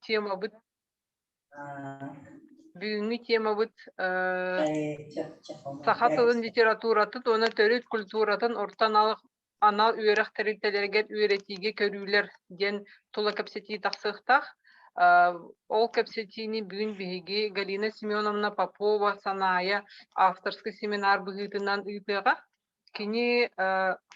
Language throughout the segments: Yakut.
темабыт Бүгүҥҥү темабыт саха тылын литературатын уонна төрүт культуратын орто анал үөрэх тэрилтэлэригэр үөрэтиигэ көрүүлэр диэн тула кэпсэтии тахсыахтаах. Ол кэпсэтиини бүгүн биһиги Галина Семеновна Попова Санаайа авторский семинар быһыытынан ыытыаҕа. Кини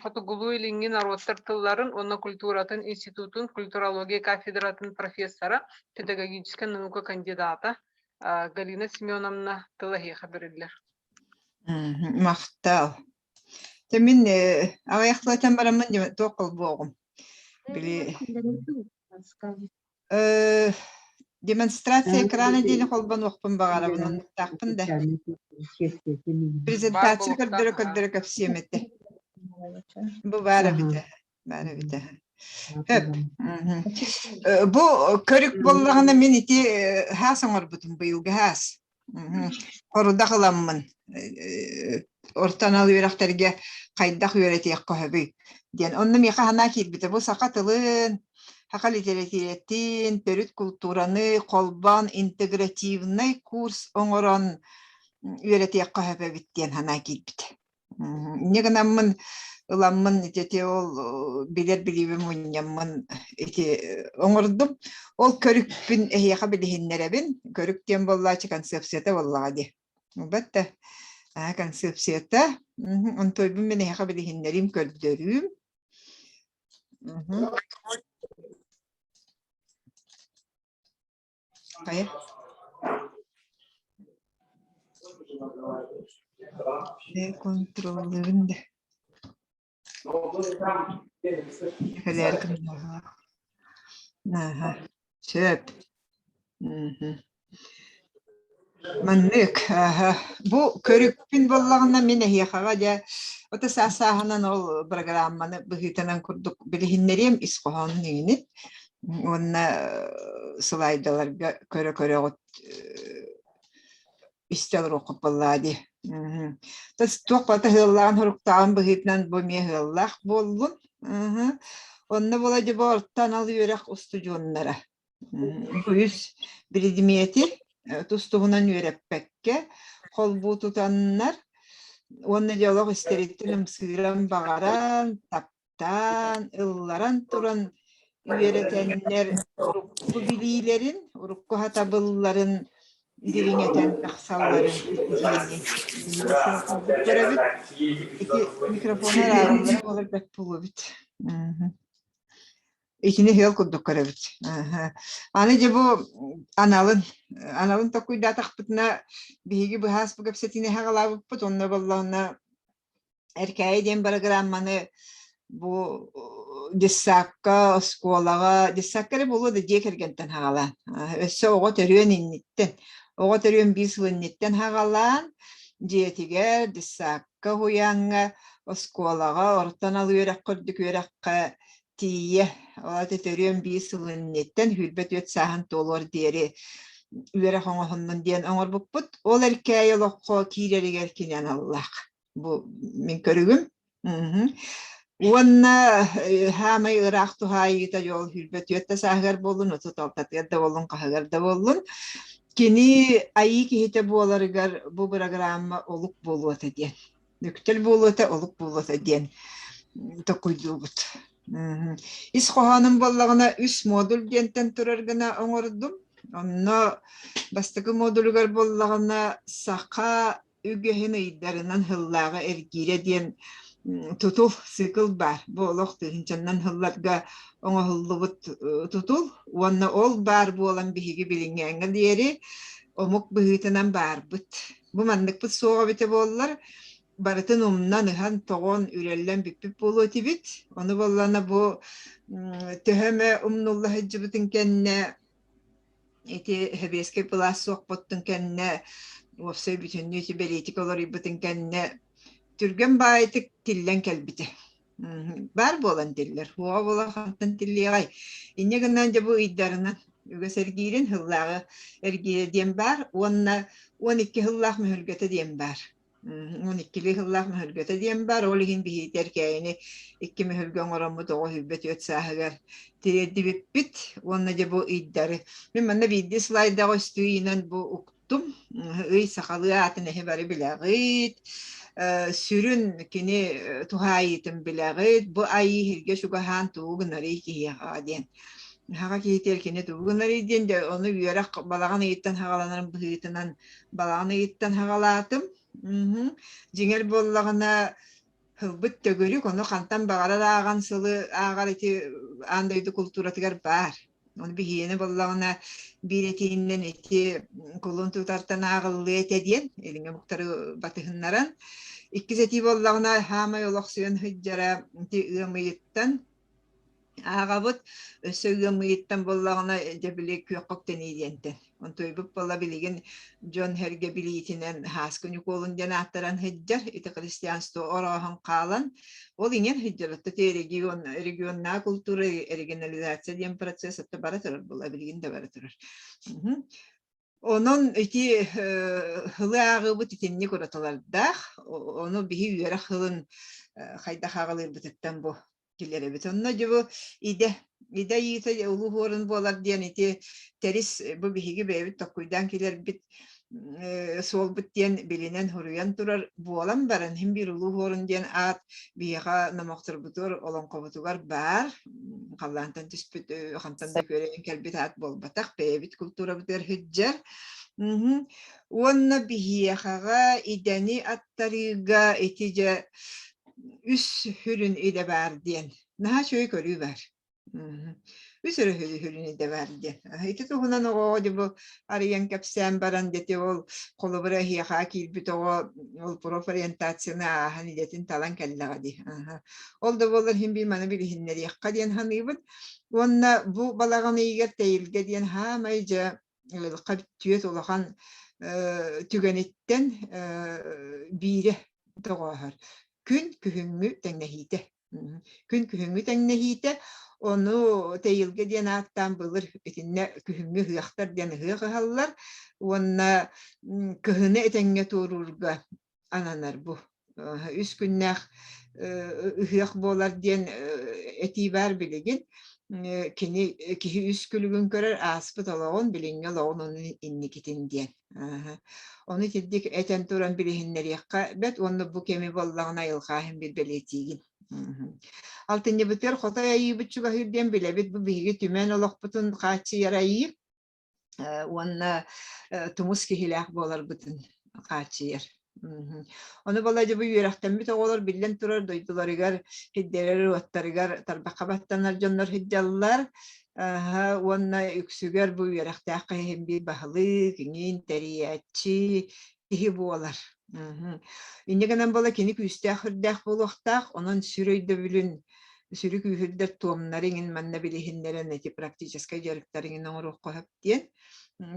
Хотугулуу-Илиҥҥи норуоттар тылларын уонна культуратын институтун культурология кафедратын профессора, педагогическай наука кандидата Галина Семеновна тыл эһиэхэ бэриллэр. Махтал. Дьэ мин аҕыйах тыл этэн бараммын туох холбуоҕум. Били Э, демонстрация экрана диэни холбонуохпун баҕарабын, оннуктаахпын да. Баар Презентация буолуохтаах көрдөрө-көрдөрө кэпсиэм этэ. Бу баар эбитэ. Баар эбитэ. Хөп. Мгм. Бу көрүк буоллаҕына мин ити хаас оҥорбутум быйылгы хаас. Хорудах ыламмын орто анал үөрэхтэргэ хайдах үөрэтиэххэ сөбүй диэн. Онно миэхэ санаа киирбитэ. Бу саха тылын, саха литэрэтиирэтин, төрүт култуураны холбоон интегративнай курс оҥорон үөрэтиэххэ сөп эбит диэн санаа киирбитэ. Инньэ гынаммын ыламмын ити ол билэр билиибин мунньаммын ити оҥордум. Ол көрүкпүн эһиэхэ билиһиннэрэбин. Көрүк диэн буоллааччы концепцията буоллаҕа дии. Албетте концепцията. Онтуойбун мин эһиэхэ билиһиннэриим, көрдөрүүм. Хайа? Контроллуубун да. Кэлээри кымнаһа. Аха. Сөп. Мгм. Маннык, аха. Бу көрүкпүн буоллаҕына мин эһиэхэҕэ дьэ ото саас сааһынан ол программаны быһыытынан курдук билиһиннэриэм ис хоһоонун иҥинит уонна слайдаларга көрө-көрөҕүт истэ олоруоххут буоллаа дии. Туох барыта ыаллааҕын соруктааҕын быһыытынан бу эмиэ ыаллаах буоллун. Онно буола дьэ бу орто анал үөрэх устудьуоннара Бу үс биридимиэти тус-туһунан үөрэппэккэ холбуу тутаннар уонна дьэ олох истэриттэн ымсыыран баҕаран, таптаан, ылларан туран үөрэтэннэр урукку билиилэрин, урукку сатабылларын дириҥэтэн тахсалларын ситиһиини көрөбүт. Ити микрофону араараллара буолар бэрт буолуо эбит. Итини ыал курдук көрөбүт. Аны дьэ бу аналын, аналын толкуйдаатахпытына биһиги быһаас бу кэпсэтиини саҕалаабыппыт, онно буоллаҕына Эркээйи диэн бырагыраамманы бу детсадка, оскуолаҕа, детсадка эрэ буолуо да дьиэ кэргэнтэн саҕалаан, өссө оҕо төрүөн инниттэн, оҕо төрүөн биир сыл инниттэн саҕалаан дьиэтигэр, детсадка, уһуйааҥҥа, оскуолаҕа, орто анал үөрэххэ, үрдүк үөрэххэ тиийэ, ол аата төрүөн биир сыл инниттэн 24 сааһын туолуор диэри үөрэх оҥоһуннун диэн оҥорбуппут. Ол эркээйи олоххо киирэригэр кини аналлаах. Бу мин көрүгүм. Уонна хаамай ыраах туһаайыыта дьол 24 да сааһыгар буоллун, 36-тыгар да буоллун, хаһыгар да буоллун, кини айыы киһитэ буоларыгар бу бырагыраамма олук буолуо этэ диэн. Үктэл буолуо этэ, олук буолуо этэ диэн токуйдуубут. Ис хоһоонум буоллаҕына үс модуль диэнтэн турар гына оҥордум. Онно бастакы модулугар буоллаҕына саха үгэһин ыйдарынан сыллааҕы эргиирэ диэн тутул цикл баар. Бу олох тыһыынчаннан сылларга оҥоһуллубут тутул уонна ол баар буолан биһиги билиҥҥээҥҥэ диэри омук быһыытынан баарбыт. Бу манныкпыт суоҕа эбитэ буоллар, барытын умнан, ыһан-тоҕон, үрэллэн бүппүт буолуо этибит. Ону буоллаҕына бу төһө эмэ умнулла сылдьыбытын кэннэ ити сэбиэскэй былаас суохпуттун кэннэ уопсай бүтүннүү ити бэлиитикэ уларыйбытын кэннэ түргэн баайытык тиллэн кэлбитэ. Баар буолан тиллэр. Уоҕа буолан хантан тиллиэҕэй? Инньэ гынан дьэ бу ыйдарынан үгэс эргиирин сыллааҕы эргиирэ диэн баар уонна 12 сыллаах мөһүлгэтэ диэн баар. 12 сыллаах мөһүлгэтэ диэн баар, ол иһин биһиги Эркээйини икки мөһүлгэ оҥороммут оҕо 24 сааһыгар тириэрдибиппит уонна дьэ бу ыйдары. Мин манна биирдии слайдаҕа үстүү ыйынан бу уктум. Ый сахалыы аатын эһи бары билэҕит. Сүрүн кини туһаайыытын билэҕит. Бу айыы иһиргэ чугаһаан тугу гынарый киһиэхэ диэн. Хаҕа киһитигэр кини тугу гынарый диэн дьэ ону үөрэх балаҕан ыйыттан хаҕаланарын быһыытынан балаҕан ыйыттан хаҕалаатым. Дьиҥэр буоллаҕына ылбыт төгүрүк, ону хантан баҕарар ааҕан сылы ааҕар ити аан дойду култууратыгар баар. Ону биһиэнэ буоллаҕына биир этиинэн ити кулун тутартан ааҕыллыа этэ диэн илиҥҥи омуктары батыһыннаран. Иккис этии буоллаҕына хаамай олохсуйан сылдьара ити ыам ыйыттан Ааҕабыт, өссө ыам ыйыттан буоллаҕына дьэ били күөххэ үктэнии диэнтэн. Онтуйбут буолла билигин дьон-сэргэ билиитинэн Һааскы Ньукуолун диэн ааттаран сылдьар, ити христианство орооһон хаалан, ол иҥэн сылдьар, оттон ити регион, регионнаа культура, регионализация диэн процесс отто бара турар буолла, билигин да бара турар. Онон ити һылы ааҕыыбыт итинник уратылардаах. Ону биһи үөрэх һылын хайдах ааҕылыырбытыттан бу киллэрэбит. Онно дьэ бу идэ, идэ ыйыыта улуу хуорун буолар диэн ити тэрис бу биһиги бэйэбит токкуйдаан килэрбит суолбут диэн билинэн суруйан турар буолан баран иһин биир улуу хуорун диэн аат биһиэхэ номохторбутугар, олоҥхобутугар баар халлаантан түспүт хантан да күөрэйэн кэлбит аат буолбатах бэйэбит култуурабытыгар сылдьар. Уонна биһиэхэҕэ идэни аттарыыга ити дьэ үс сүрүн идэ баар диэн наһаа үчүгэй көрүү баар. Үс эрэ сүрүн идэ баар диэн. Ити туһунан оҕоҕо дьэ бу арыйан кэпсээн баран дьэ ол холобура эһиэхэ киирбит оҕо ол профориентацияны ааһан идэтин талан кэллэҕэ дии. Ол да буоллар иһин биир маны билиһиннэриэххэ диэн саныыбын. Уонна бу балаҕан ыйыгар Тэйилгэ диэн хаамай дьэ ыалга түөрт улахан түгэниттэн биирэ тоҕооһор. Күн күһүҥҥү тэҥнэһиитэ. Күн күһүҥҥү тэҥнэһиитэ, ону Тэйилгэ диэн ааттаан былыр итиннэ күһүҥҥү ыһыахтар диэн ыһыах ыһаллар уонна кыһыны этэҥҥэ туоруурга ананар бу. Үс күннээх ыһыах буолар диэн этии баар билигин. Кини киһи үс күлүгүн көрөр ааспыт олоҕун, билиҥҥи олоҕун уонна инникитин диэн. Ону итинник этэн туран билиһиннэриэххэ бэрт уонна бу кэми буоллаҕына айылҕа иһин биир бэлиэтиигин. Алтынньыбытыгар хотой айыыбыт чугаһыыр диэн билэбит, бу биһиги түмэн олохпутун хааччыйар айыы уонна тумус киһилээх буоларбытын хааччыйар. Ону баладьы бу үөрэхтэммит оҕолор биллэн турар дойдуларыгар сирдэрэр уоттарыгар тарбахха баттанар дьоннор сылдьаллар. Уонна үксүгэр бу үөрэхтээх киһи биир баһылык, иҥин тэрийээччи киһи буолар. Инньэ гынан буола кини күүстээх үрдээх буолуохтаах, онон сүр өйдөбүлүн сүрү күүһүрдэр туомнары иҥин манна билиһиннэрэн ити практическай дьарыктары иҥин оҥоруохха сөп диэн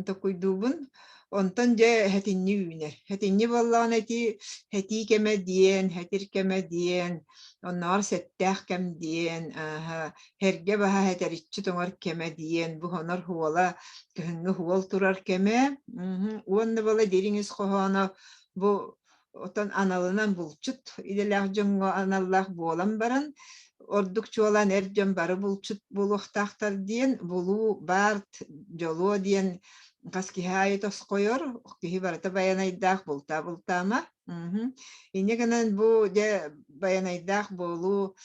токуйдуубун. Онтон дьэ хэтинньи үүнэр. Хэтинньи буоллаҕына ити хэтии кэмэ диэн, хэтир кэмэ диэн, оннооҕор сэттээх кэм диэн, һэргэ баһа хэтэриччи тоҥор кэмэ диэн, бу хонор хуола кыһыҥҥы хуол турар кэмэ. Уонна буола дириҥ ис хоһооно бу Оттон аналынан булчут идэлээх дьоҥҥо аналлаах буолан баран, ордук чуолаан эр дьон бары булчут буолуохтаахтар диэн булуу, баарт, дьолуо диэн хас киһи аайы тосхойор, киһи барыта байанайдаах бултаа-бултаама. Инньэ гынан бу дьэ байанайдаах буолуу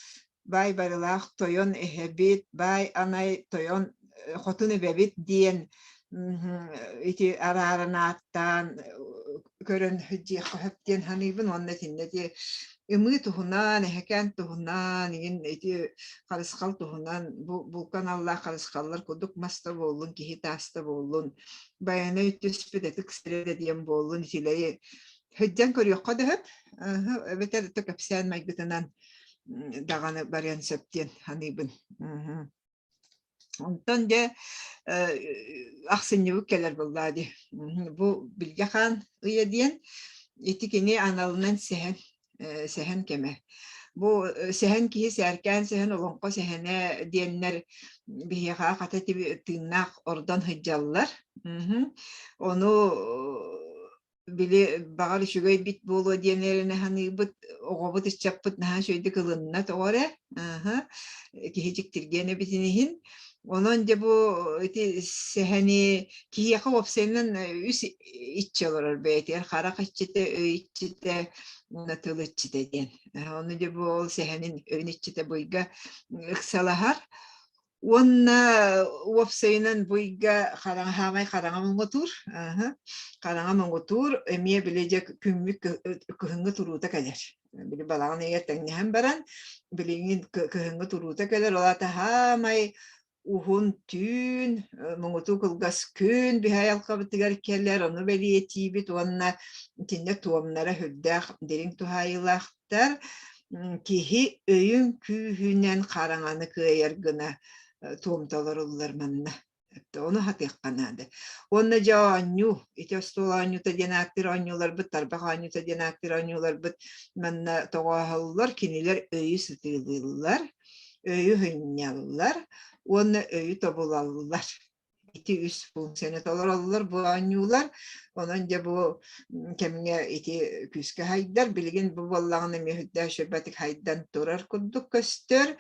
баай барылаах тойон эһэбит, баай анай тойон хотун эбэбит диэн ити арааран ааттаан көрөн дьиэххэ сөп диэн саныыбын уонна итиннэ ити ымыы туһунан, эһэкээн туһунан, игин ити харысхал туһунан бу булка аналлаах харысхаллар курдук мас да буоллун, киһи таас да буоллун, байанай түспүт ытык сирэ да диэн буоллун итилэри сылдьан көрүөххэ да сөп, эбэтэр кэпсээн майгытынан даҕаны барыан сөп диэн саныыбын. Онтон дьэ ахсынньыбыт кэлэр буоллаа дии. Бу Билгэ Хаан ыйа диэн ити кини аналынан сэһэн сэһэн кэмэ. Бу сэһэн киһи сээркээн сэһэн олоҥхо сэһэнэ диэннэр биһиэхэ хата тыыннаах ордон сылдьаллар. Ону. Били баҕар үчүгэй бит буолуо диэн эрэнэ саныыбыт, оҕобут ыччаппыт наһаа үчүгэйдик ылынна тоҕо эрэ, ааһа, киһи дьиктиргиэн эбитин иһин. Онон дьэ бу ити сэһэни киһиэхэ уопсайынан үс иччи олорор бэйэтигэр харах иччитэ, өй иччитэ уонна тыл иччитэ диэн. Ону дьэ бу ол сэһэнин өйүн иччитэ быйга ыксалаһар. Уонна уопсайынан бу ыйга хараҥа хаамай хараҥа муҥутуур, аһа, хараҥа муҥутуур эмиэ били дьэ күммүт кыһыҥҥы туруута кэлэр. Били балаҕан ыйыгар тэҥнэһэн баран, билигин кыһыҥҥы туруута кэлэр, ол аата хаамай уһун түүн, муҥутуу кылгас күн биһи айылҕабытыгар кэлэр, ону бэлиэтиибит уонна итиннэ туомнара сүрдээх дириҥ туһаайыылаахтар. Киһи өйүн күүһүнэн хараҥаны кыайар гына туом толоруллар манна. Ону хатыахха наада. Уонна дьэ оонньуу, ити остуол оонньуута диэн ааттыыр оонньууларбыт, тарбах оонньуута диэн ааттыыр оонньууларбыт манна тоҕооһоллор, кинилэр өйү сытыылыыллар, өйү сынньаллар уонна өйү тобулаллар. Ити үс функцияны толороллор бу оонньуулар. Онон дьэ бу кэмҥэ ити күүскэ хайдар. Билигин бу буоллаҕына эмиэ сүрдээх үчүгэйдик хайдан турар курдук көстөр.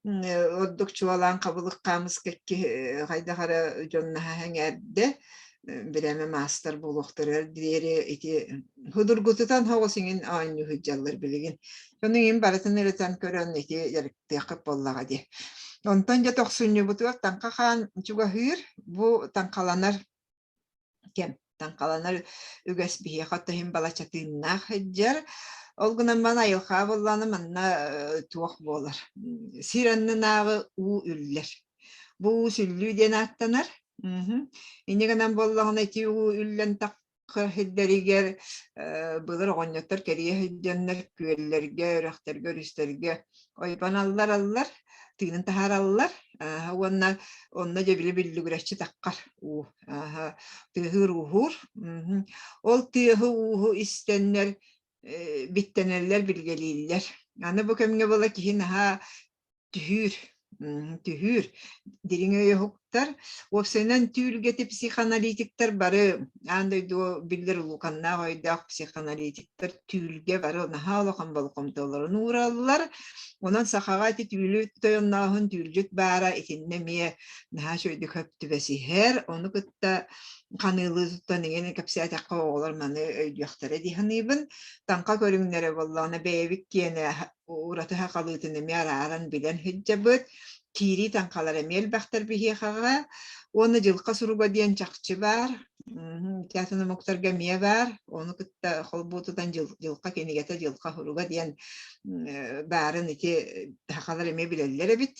Ордук чуолаан хабылык хаамыска хайдах эрэ дьон наһаа сэҥээрдэ. Бирээмэ маастар буолуохтарыгар диэри ити судургутутан соҕус иҥин оонньуу сылдьаллар билигин. Ону иҥин барытын ырытан көрөн ити дьарыктыаххыт буоллаҕа дии. Онтон дьэ тохсунньубутугар Таҥха хаан чугаһыыр, бу таҥхаланар кэм. Таҥхаланар үгэс биһиэхэ оттон балачча тыыннаах сылдьар. Ол гынан баран айылҕа буоллаҕына манна туох буолар? Сир аннынааҕы уу үллэр. Бу уу сүллүү диэн ааттанар. Инньэ гынан буоллаҕына ити уу үллэн сирдэригэр былыр оҕонньоттор кэрийэ сылдьаннар күөллэргэ, үрэхтэргэ, өрүстэргэ ойбон аллараллар, тыынын таһаараллар уонна онно дьэ били бүллүгүрэччи таххар уу тыаһыыр ууһуур. Ол тыаһы ууһу истэннэр биттэнэллэр, билгэлииллэр. Аны бу кэмҥэ буола киһи наһаа түһүүр түһүүр дириҥ өй уһуктар. Уопсайынан түүлгэти психоаналитиктар бары аан дойду биллэр улууканнаах өйдөөх психоаналитиктар түүлгэ бары наһаа улахан болҕомтолорун уураллар. Онон сахаҕа ити түүлү тойоннооһун түүлдьүт баара итиннэ эмиэ наһаа үчүгэйдик хөп түбэсиһэр. Ону кытта ханыылыы туттан иҥэн кэпсээтэххэ оҕолор маны өйдүөхтэрэ дии саныыбын. Таҥха көрүҥнэрэ буоллаҕына бэйэбит киэнэ ураты сахалыытын эмиэ арааран билэн сылдьабыт. Киирии таҥхалар эмиэ элбэхтэр биһиэхэҕэ. Уонна дьылҕа суруга диэн чахчы баар. Атын омуктарга эмиэ баар. Ону кытта холбуу тутан дьылҕа кинигэтэ, дьылҕа суруга диэн баарын ити сахалар эмиэ билэллэр эбит.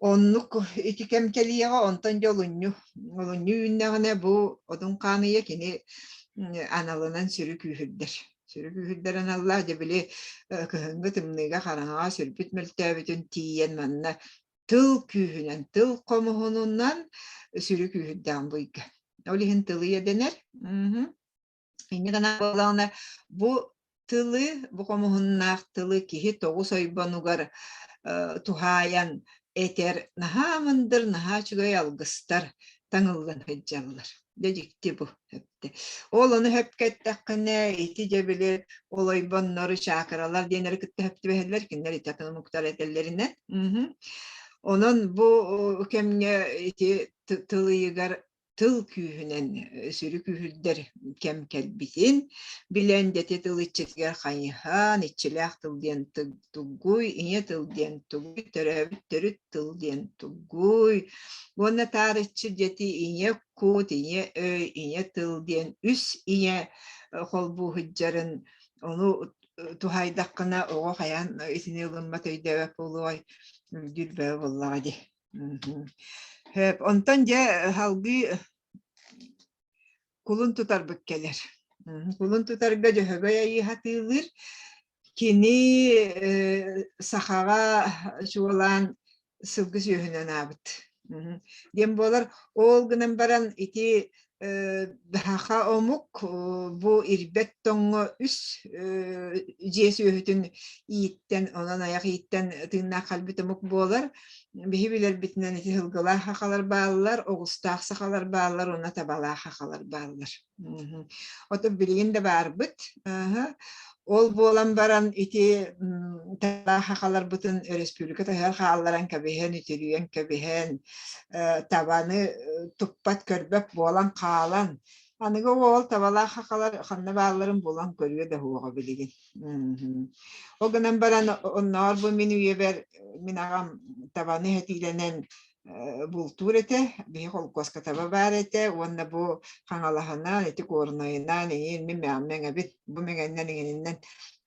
Оннук ити кэм кэлиэҕэ, онтон дьэ олунньу. Олунньу үүннэҕинэ бу Одун Хаан ыйа кини аналынан сүрү күүһүрдэр. Сүрү күүһүрдэр аналлаах дьэ били кыһыҥҥы тымныыга хараҥаҕа сүрбүт мөлтөөбүтүн тиийэн манна тыл күүһүнэн, тыл хомуһунунан сүрү күүһүрдэҕин бу ыйга. Ол иһин тыл ыйа дэнэр. Инньэ гынан буоллаҕына бу тылы, бу хомуһуннаах тылы киһи тоҕус ойбонугар туһаайан этэр наһаа мындыр, наһаа үчүгэй алгыстар таҥыллан сылдьаллар. Дьэ дьикти бу эптэ. Ол ону сөпкө эттэххинэ, ити дьэ били ол ойбоннору чакралар диэннэри кытта сөп түбэһэллэр, кинилэр ити атын омуктар этэллэринэн. Онон бу кэмҥэ ити тыл ыйыгар тыл күүһүнэн сүрү күүһүрдэр кэм кэлбитин билэн дэти тыл иччитигэр хайыһан иччилээх тыл диэн тугуй, ийэ тыл диэн тугуй, төрөөбүт төрүт тыл диэн тугуй уонна таарыччы дьэти ийэ кут, ийэ өй, ийэ тыл диэн үс ийэ холбуу сылдьарын ону туһаайдаххына оҕо хайаан итини ылыммат өйдөөбөт буолуой, өйдүүр бөҕө буоллаҕа дии. Сөп. Онтон дьэ салгыы кулун тутарбыт кэлэр. Кулун тутарга Дьөһөгөй Айыы сатыылыыр. Кини сахаҕа чуолаан сылгы сүөһүнэн аабыт. Диэн буолар. Ол гынан баран ити Саха омук бу ирбэт тоҥҥо үс дьиэ сүөһүтүн ииттэн, онон айах ииттэн тыыннаах хаалбыт омук буолар. Биһи билэрбитинэн ити сылгылаах сахалар бааллар, оҕустаах сахалар бааллар уонна табалаах сахалар бааллар. Отон билигин да баарбыт. Ол буолан баран ити табалаах сахаларбытын өрөспүүбүлүкэ таһыгар хаалларан кэбиһэн, үтүрүйэн кэбиһэн, табаны туппат, көрбөт буолан хаалан, аныгы уол табалаах сахалар ханна баалларын булан көрүө да суоҕа билигин. Ол гынан баран оннооҕор бу мин үйэбэр мин аҕам табаны иһэтиилэнэн бултуур этэ, биһи холкуоска таба баар этэ уонна бу Хаҥалаһынан, ити Куорунайынан, иҥин мин мэҥэбит, бу мэҥэннэн иҥининэн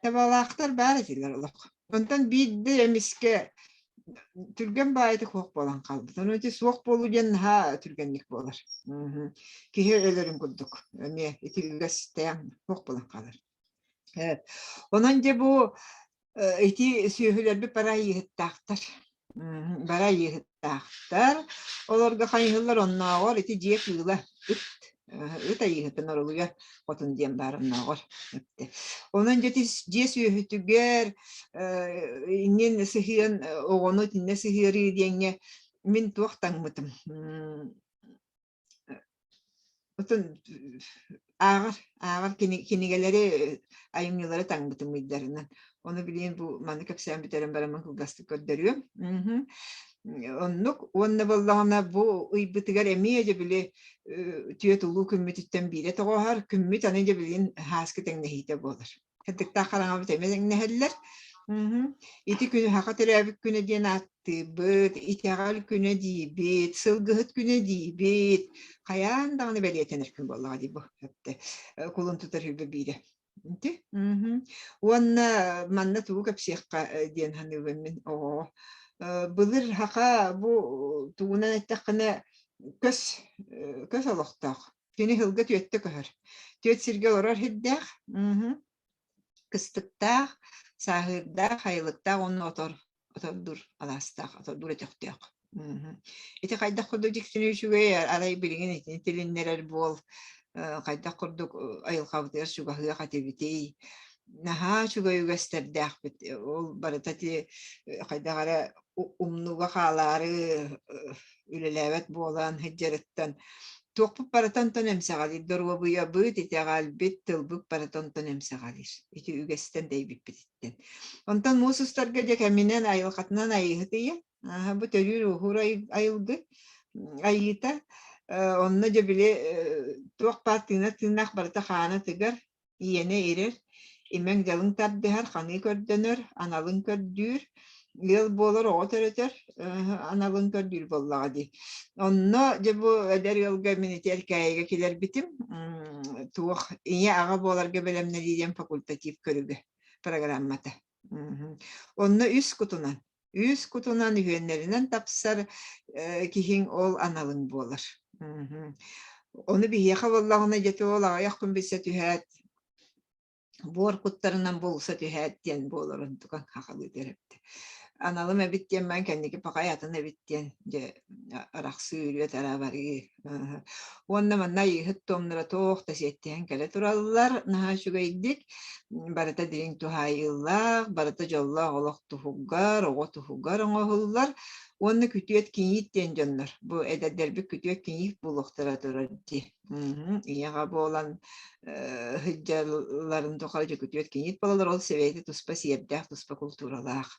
табалаахтар баар этилэр олох. Онтон биирдэ эмискэ түргэн баайытык суох буолан хаалбыт. Ону ити суох буолуу диэн наһаа түргэнник буолар. Киһи өлөрүн курдук эмиэ ити үгэстээн суох буолан хаалар. Онон дьэ бу ити сүөһүлэрбит бара ыйыһыттаахтар. Бара ыйыһыттаахтар. Олорго хайыһыллар оннооҕор ити дьиэ кыыла ыт ыт айыыһытын оролуйа хотун диэн баар оннооҕор. Онон дьэ ити дьиэ сүөһүтүгэр иннин сыһыан оҕону итиннэ сыһыарыы диэҥҥэ мин туох таҥмытым Отон ааҕар, ааҕар кинигэлэри, айымньылары таҥмытым ыйдарынан. Ону билигин бу маны кэпсээн бүтэрэн бараммын кылгастык көрдөрүөм. Оннук уонна буоллаҕына бу ыйбытыгар эмиэ дьэ били түөрт улуу күммүтүттэн биирэ тоҕооһор, күммүт аны дьэ билигин һааскы тэҥнэһиитэ буолар. Кырдыктаах хараҥабыт эмиэ тэҥнэһэллэр. Ити күнү саха төрөөбүт күнэ диэн ааттыыбыт, итэҕэл күнэ диибит, сылгыһыт күнэ диибит. Хайаан даҕаны бэлиэтэнэр күн буоллаҕа дии бу. Кулун тутар үбэ биирэ. Ити. Уонна манна тугу кэпсиэххэ диэн саныыбын мин оҕоҕо. Былыр саха бу тугунан эттэххинэ көс көс олохтоох. Кини сылга түөттэ көһөр. Түөт сиргэ олорор сирдээх, кыстыктаах, сааһыырдаах, айылыктаах уонна отор, отордуур алаастаах, отордуур өтөхтөөх. Ити хайдах курдук дьиктини үчүгэй, арай билигин итини тилиннэрэр буол, хайдах курдук айылҕабытыгар чугаһыах этибитий. Наһаа үчүгэй үгэстэрдээхпит. Ол барыта ити хайдах эрэ умнууга хаалаары үлэлээбэт буолан сылдьарыттан туохпут барыта онтон эмсэҕэлиир, доруобуйабыт, итэҕэлбит, тылбыт барыта онтон эмсэҕэлиир. Ити үгэстэн тэйбиппититтэн. Онтон муус устарга дьэ кэминэн айылҕатынан айыыһыт ыйа. Бу төрүүр-ууһуур айылгы айыыта. Онно дьэ били туох баар тыына тыыннаах барыта хаана тыгар, Иэнэ ирэр, имэҥ-дьалыҥ тардыһар, ханыы көрдөнөр, аналын көрдүүр, ыал буолар, оҕо төрөтөр аналын көрдүүр буоллаҕа дии. Онно дьэ бу эдэр ыалга мин ити Эркээйигэ килэрбитим, туох ийэ-аҕа буоларга бэлэмнэнии диэн факультатив көрүгэ программата. Онно үс кутунан, үс кутунан үһүөннэринэн тапсар киһиҥ ол аналыҥ буолар. Ону биһиэхэ буоллаҕына дьэ ол аҕыйах күн билсэ түһээт, буор куттарынан булса түһээт диэн буолар онтукаҥ хахалыы эбит. Аналым эбит диэн ман кэнники пахай атын эбит диэн дьэ арахсыы үрүө-тараа барыы. Уонна манна айыыһыт туомнара туох да сиэттиһэн кэлэ тураллар наһаа үчүгэйдик. Барыта дириҥ туһаайыылаах, барыта дьоллоох олох туһугар, оҕо туһугар оҥоһуллар. Уонна күтүөт кийиит диэн дьоннор. Бу эдэрдэрбит күтүөт кийиит буолуохтара турар дии. Ийэҕэ буолан сылдьалларын тухары дьэ күтүөт кийиит буолаллар, ол сэбиэти туспа сиэрдээх, туспа култууралаах.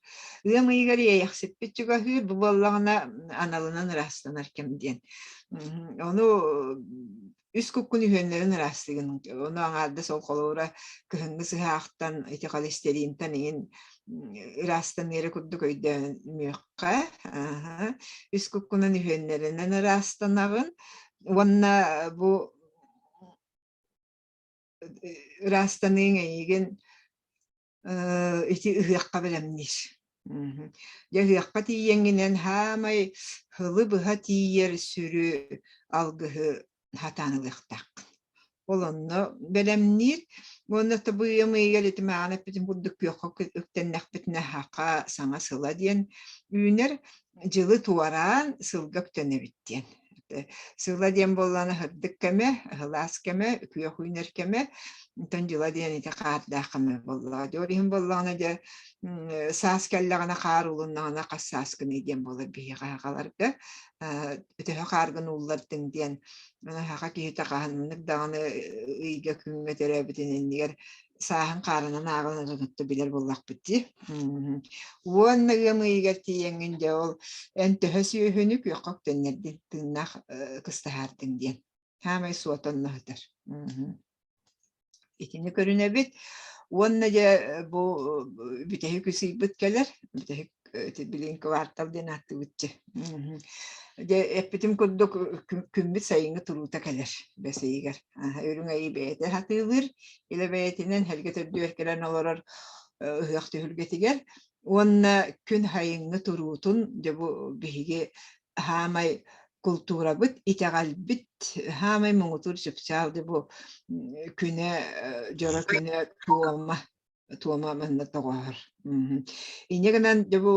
Ыам ыйыгар иэйэхсиппит чугаһыыр, бу буоллаҕына аналынан ыраастанар кэм диэн. Ону үс куккун үһүөннэрин ыраастыгын. Ону аҥаардас ол холобура кыһыҥҥы сыһаахтан, ити холестеринтан иҥин ыраастаныары курдук өйдөөнүөххэ. Үс куккунан үһүөннэринэн ыраастанаҕын. Уонна бу ыраастаныыҥ эйигин ити ыһыахха бэлэмниир. Дьэ ыһыахха тиийэҥҥинэн саамай сылы быһа тиийэр сүрү алгыһы сатаан ылыахтааххын. Ол онно бэлэмниир уонна бу ыам ыйыгар ити мааҕын эппитим курдук күөххэ үктэннэхпитинэ саха саҥа сыла диэн үүнэр дьылы туораан сылга үктэнэбит диэн. Сыла диэн буоллаҕына сырдык кэмэ, ыһылаас кэмэ, күөх үүнэр кэмэ, онтон дьыла диэн ити хаардаах кэмэ буоллаҕа. Дьэ ол иһин буоллаҕына дьэ саас кэллэҕинэ хаар уулуннаҕына хас сааскыный диэн буолар биһиэхэ аҕаларга. Төһө хааргын ууллардыҥ диэн саха киһитэ хаһаннык даҕаны ыйга күҥҥэ төрөөбүтүн иннигэр сааһын хаарынан ааҕан кытта билэр буоллахпыт дии. Уонна ыам ыйыгар тиийэҥҥин дьэ ол эн төһө сүөһүнү күөххэ үктэннэрдин тыыннаах кыстаһаардыҥ диэн. Хаамай суотанна сытар. Итини көрүнэбит. Уонна дьэ бу бүтэһик үс ыйбыт кэлэр. Бүтэһик билигин квартал диэн ааттыыбытчы. Дьэ эппитим курдук күммүт сайыҥҥы туруута кэлэр бэс ыйыгар. Үрүҥ айыы бэйэтэ сатыылыыр, илэ бэйэтинэн Һэлгэ төрдүгэр кэлэн олорор ыһыах түһүлгэтигэр. Уонна күн сайыҥҥы туруутун дьэ бу биһиги хаамай култуурабыт, итэҕэлбит хаамай муҥутуур чыпчаал дьэ бу күнэ дьоро күнэ туома туома манна тоҕооһор. Инньэ гынан дьэ бу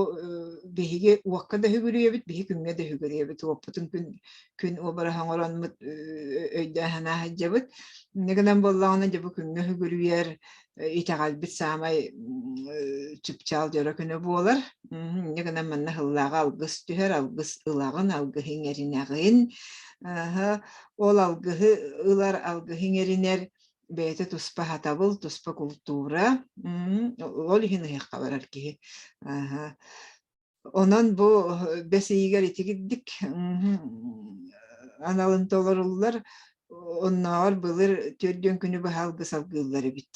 биһиги уокка да үгүрүйэбит, биһи күҥҥэ да үгүрүйэбит. Уоппутун күн күн уобараһа оҥороммут өйдөөн санаа сылдьабыт. Инньэ гынан буоллаҕына дьэ бу күҥҥэ үгүрүйэр итэҕэлбит саамай чыпчаал дьоро күнэ буолар. Инньэ гынан манна сыллааҕы алгыс түһэр, алгыс ылаҕын, алгыһы иҥэринэҕин. Ол алгыһы ылар, алгыһы иҥэринэр бэйэтэ туспа сатабыл, туспа култуура. Ол иһин ыһыахха барар киһи. Онон бу бэс ыйыгар итигирдик аналын толоруллар. Оннооҕор былыр 40 күнү быһа алгыс алгыыллар эбит.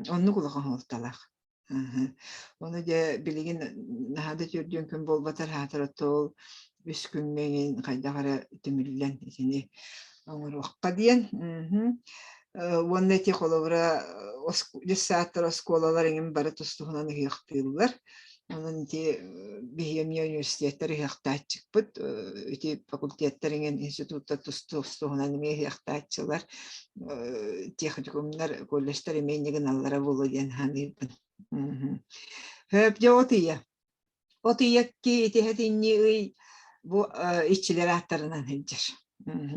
Оннук улахан суолталаах. Ону дьэ билигин наһаа да 40 күн буолбатар аатыра ол үс күҥҥэ эҥин хайдах эрэ түмүллэн итини оҥоруохха диэн. Уонна ити холобура дьыссааттар оскуолалар эҥин бары тус-туһунан ыһыахтыыллар. Онон ити биһиги эмиэ университеттар ыһыахтааччыкпыт, ити факультеттар иҥэн институттар тус-туһунан эмиэ ыһыахтааччылар, техникумнар, колледжтар эмиэ инньэ гыналлара буолуо диэн саныыбын. Хөп дьэ от ыйа. От ыйакки итиһэтинньи ый бу иччилэр ааттарынан сылдьар.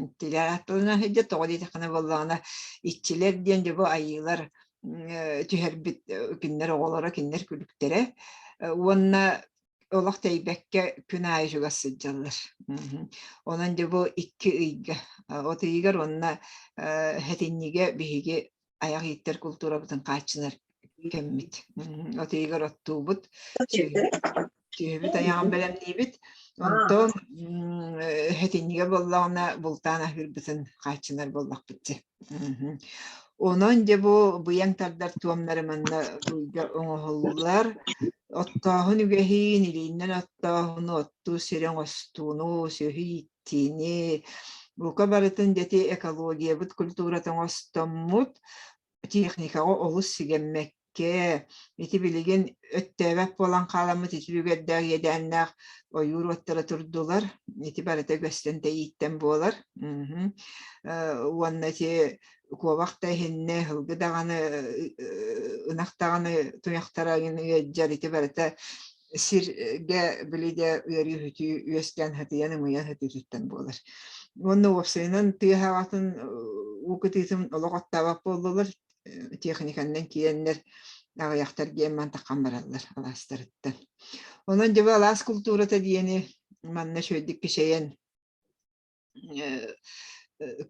Иччилэр ааттарынан сылдьар, тоҕо диэтэххинэ буоллаҕына иччилэр диэн дьэ бу айыылар түһэрбит кинилэр оҕолоро, кинилэр күлүктэрэ уонна олох тэйбэккэ күн аайы чугас сылдьаллар. Онон дьэ бу икки ыйга от ыйыгар уонна сэтинньигэ биһиги айах ииттэр култуурабытын хааччынар кэммит. От ыйыгар оттуубут, сүөһүбүт айаҕын бэлэмниибит. Онтон сэтинньигэ буоллаҕына бултаан аһыырбытын хааччынар буоллахпыт дии. Онон дьэ бу быйаҥ тардар туомнары манна ыйга оҥоһуллар. Оттооһун үгэһин, илииннэн оттооһуну, оттуу сири оҥостууну, сүөһү ииттиини, бука барытын дьэ ити экологиябыт культурата оҥостоммут, техникаҕа олус сигэммэккэ, ити билигин өттөөбөт буолан хааламмыт ити үлүгэрдээх иэдээннээх ойуур уоттара турдулар. Ити барыта көстөн тэйииттэн буолар. Уонна ити куобах да иһиннэ, сылгы даҕаны, ынах даҕаны туйахтара ыалдьар ити барыта сиргэ били дэ ыарыы-үтүү үөскээн сытыйан ымыйан сытыытыттан буолар. Уонна уопсайынан тыа хаҕатын уу кытыытын олох оттообот буоллулар, техниканнан киирэннэр аҕыйахтар диэн мантаххан бараллар алаастарыттан. Онон дьэ бу алаас култуурата диэни манна үчүгэйдик кичэйэн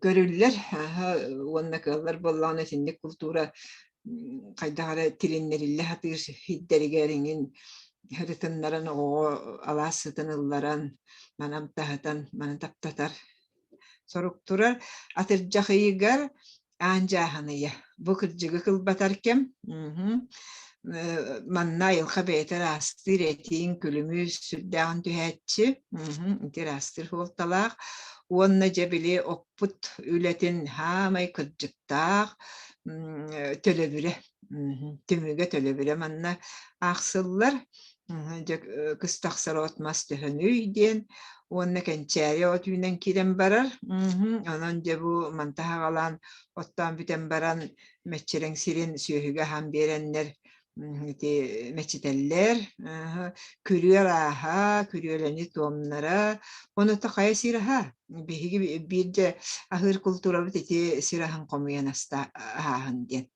көрүллэр уонна кыаллар буоллаҕына итинник култуура хайдах эрэ тилиннэриллэ сатыыр сирдэригэр иҥин ырытыннаран оҕоҕо алаас сытын ылларан манан таһытан маны таптатар сорук турар. Атырдьах ыйыгар Аан дьааһын ыйа. Бу кырдьыгы кылбатар кэм. Манна айылҕа бэйэтэ ыраастыыр этиҥ, күлүмү сүрдээҕин түһээччи. Ити ыраастыыр суолталаах. Уонна дьэ били оппут үлэтин хаамай кырдьыктаах төлөбүрэ. Түмүгэ төлөбүрэ манна аахсыллар. Дьэ кыс тахсар от мас төһөнүй диэн уонна кэнчээри от үүнэн киирэн барар. Онон дьэ бу манта аҕалаан оттоон бүтэн баран мэччирэҥ сирин сүөһүгэ аһан биэрэннэр ити мэччитэллэр. Күрүө арааһа, күрүөлэни туомнара. Онута хайа сир аһа? Биһиги биир дьэ аһыыр култуурабыт ити сир аһын хомуйан аһааһын диэн.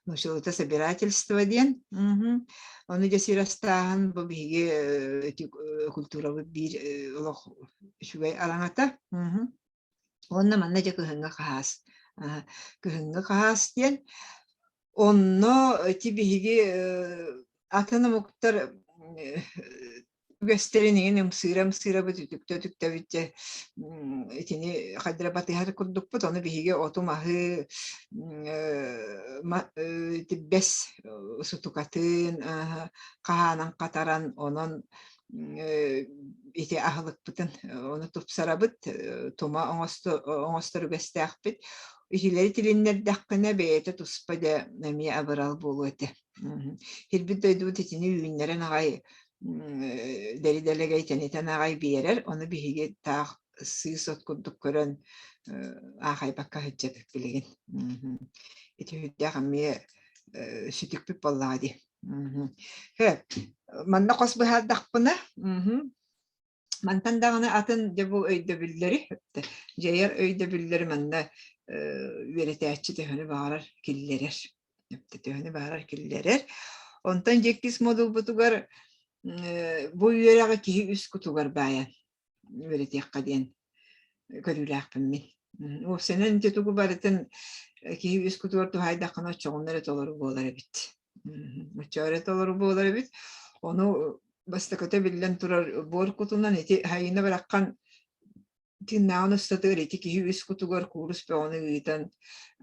Нууччалыыта собирательство диэн. Ону дьэ сир астааһын бу биһиги ити культурабыт биир олох үчүгэй араҥата. Уонна манна дьэ кыһыҥҥы хаһаас. Кыһыҥҥы хаһаас диэн онно ити биһиги атын омуктар үгэстэрин иҥин ымсыыра-ымсыырабыт, үтүктэ-үтүктэбит дьэ итини хайдара батыһар курдукпут. Ону биһиги оту-маһы бэс сутукатын хаһаанан хатаран онон ити аһылыкпытын ону тупсарабыт, тума оҥостор үгэстээхпит. Итилэри тилиннэрдэххинэ бэйэтэ туспа дьэ эмиэ абырал буолуо этэ. Һирбит дойдубут итини үүннэрэн аҕай дэри-дэлэгэй тэнитэн аҕай биэрэр, ону биһиги таах сыыс от курдук көрөн аахайбакка сылдьабыт билигин. Ити сүрдээх эмиэ сүтүкпүт буоллаҕа дии. Манна хос быһаардахпына, мантан даҕаны атын дьэ бу өйдөбүллэри, дьайар өйдөбүллэри манна үөрэтээччи төһөнү баҕарар киллэрэр. Төһөнү баҕарар киллэрэр. Онтон дьиктис модулбутугар бу үөрэҕи киһи үс кутугар баайан үөрэтиэххэ диэн көрүүлээхпин мин. Уопсайынан ити тугу барытын киһи үс кутугар туһаайдаххына оччоҕуна эрэ толору буолар эбит. Оччоҕо эрэ толору буолар эбит. Ону бастакыта биллэн турар буор кутунан ити хайыына бараххан тыыннааҕын устатыгар ити киһи үс кутугар куурус бөҕөнү ыытан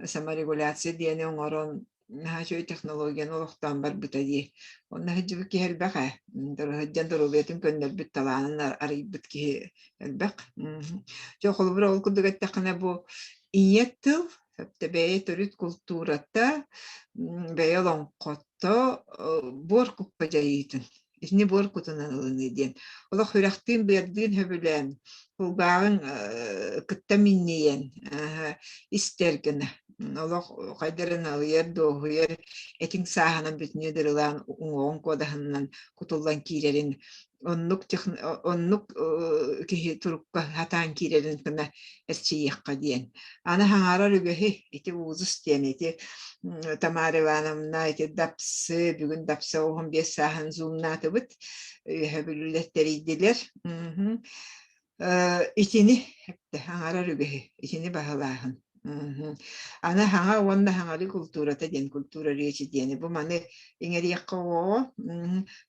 саморегуляция диэни оҥорон наһаа үчүгэй технологияны олохтоон барбыта дии. Онно сылдьыбыт киһи элбэх ээ. Сылдьан доруобуйатын көннөрбүт, талаанын арыйбыт киһи элбэх. Дьэ, холобура, ол курдук эттэххинэ, бу ийэ тыл, бэйэ төрүт култуурата, бэйэ олоҥхото буор кукка дьайыытын итини буор кутунан ылыныы диэн. Олох сүрэхтиин-быардыын сөбүлээн, кулгааҕыҥ кытта минньийэн истэр гына. Олох хайда эрэ налыйар, дуоһуйар, этиҥ сааһынан бүтүннүү дырылаан уҥуоҕуҥ куодаһынынан кутуллан киирэрин оннук оннук киһи турукка сатаан киирэрин гына эрчийиэххэ диэн. Аны хаҥарар үгэһи ити узус диэн ити Тамара Ивановна ити Дапсы бүгүн Дапсы 15 сааһын зумнаатыбыт үөһэ бүлүүлэр тэрийдилэр. Итини хаҥарар үгэһи итини баһылааһын. Аны хаҥа уонна хаҥарыы култуурата диэн культура речи диэни бу маны иҥэриэххэ оҕоҕо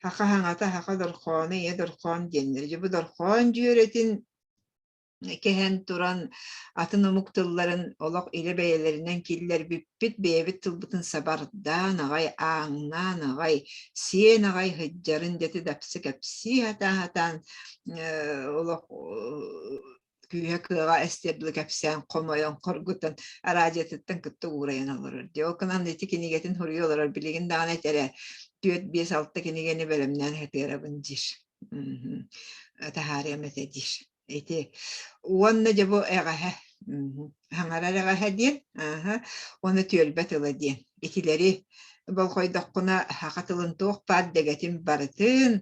хаха хаҥата хаха дорхоону ийэ дорхоон диэннэр. Дьэ бу дорхоон дьүөрэтин кэһэн туран атын омук тылларын олох илэ бэйэлэринэн киллэрбиппит, бэйэбит тылбытын сабардаан аҕай, ааҥнаан аҕай, сиэн аҕай сылдьарын дьэ дапсы кэпсии сатаан-сатаан олох күүһэ-кыаҕа эстиэр дылы кэпсээн хомойон хоргутан араадьыйатыттан кытта уурайан олорор дии. Ол гынан ити кинигэтин суруйа олорор билигин даҕаны этэрэ түөрт, биэс, алта кинигэни бэлэмнээн сытыарабын диир. Таһаарыам этэ диир. Ити уонна дьэ бу эҕэһэ хаҥарар эҕэһэ диэн ааһа уонна түөлбэ тыла диэн итилэри болҕойдоххуна саха тылын туох баар дэгэтин барытын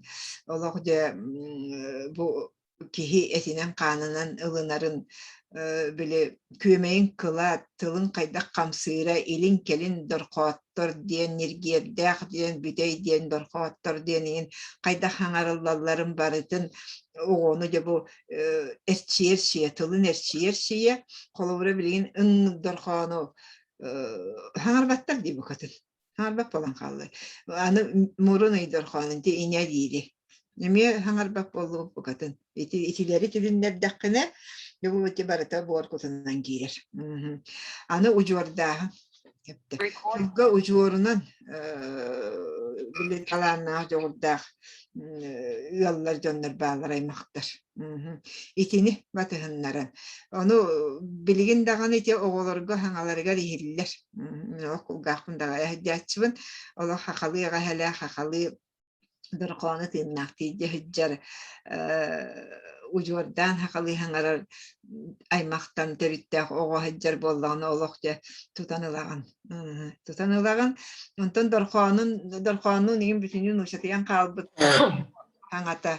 олох дьэ бу киһи этинэн-хаанынан ылынарын били күөмэйин кыла тылын хайдах хамсыыра илин-кэлин дорхооттор диэн ньиргиэрдээх диэн бүтэй диэн дорхооттор диэн иһин хайдах хаҥарыллалларын барытын оҕону дьэ бу эрчийэр сиэ тылын эрчийэр сиэ холобура билигин ыҥ дорхоону хаҥарбаттар дии букатын хаҥарбат буолан хаалла аны мурун ый дорхоонун ити инэ диири эмиэ хаҥарбат буоллубут букатын ити итилэри түһүннэрдэххинэ дьэ бу ити барыта буор кутунан киирэр аны удьуордааһын Тылга удьуорунан били талааннаах дьоҕурдаах ыаллар дьоннор бааллар аймахтар. Итини батыһыннаран. Ону билигин даҕаны ити оҕолорго хаҥаларыгар иһиллэр. Олох кулгаахпын даҕайа сылдьааччыбын. Олох хахалыы эҕэһэлээх хахалыы дорҕоону тыыннаах тиийдэ сылдьар удьуордаан сахалыы саҥарар аймахтан төрүттээх оҕо сылдьар буоллаҕына олох дьэ тутан ылаҕын тутан ылаҕын онтон дорхоонун дорхооннуун игин бүтүннүү нуучатыйан хаалбыт саҥата.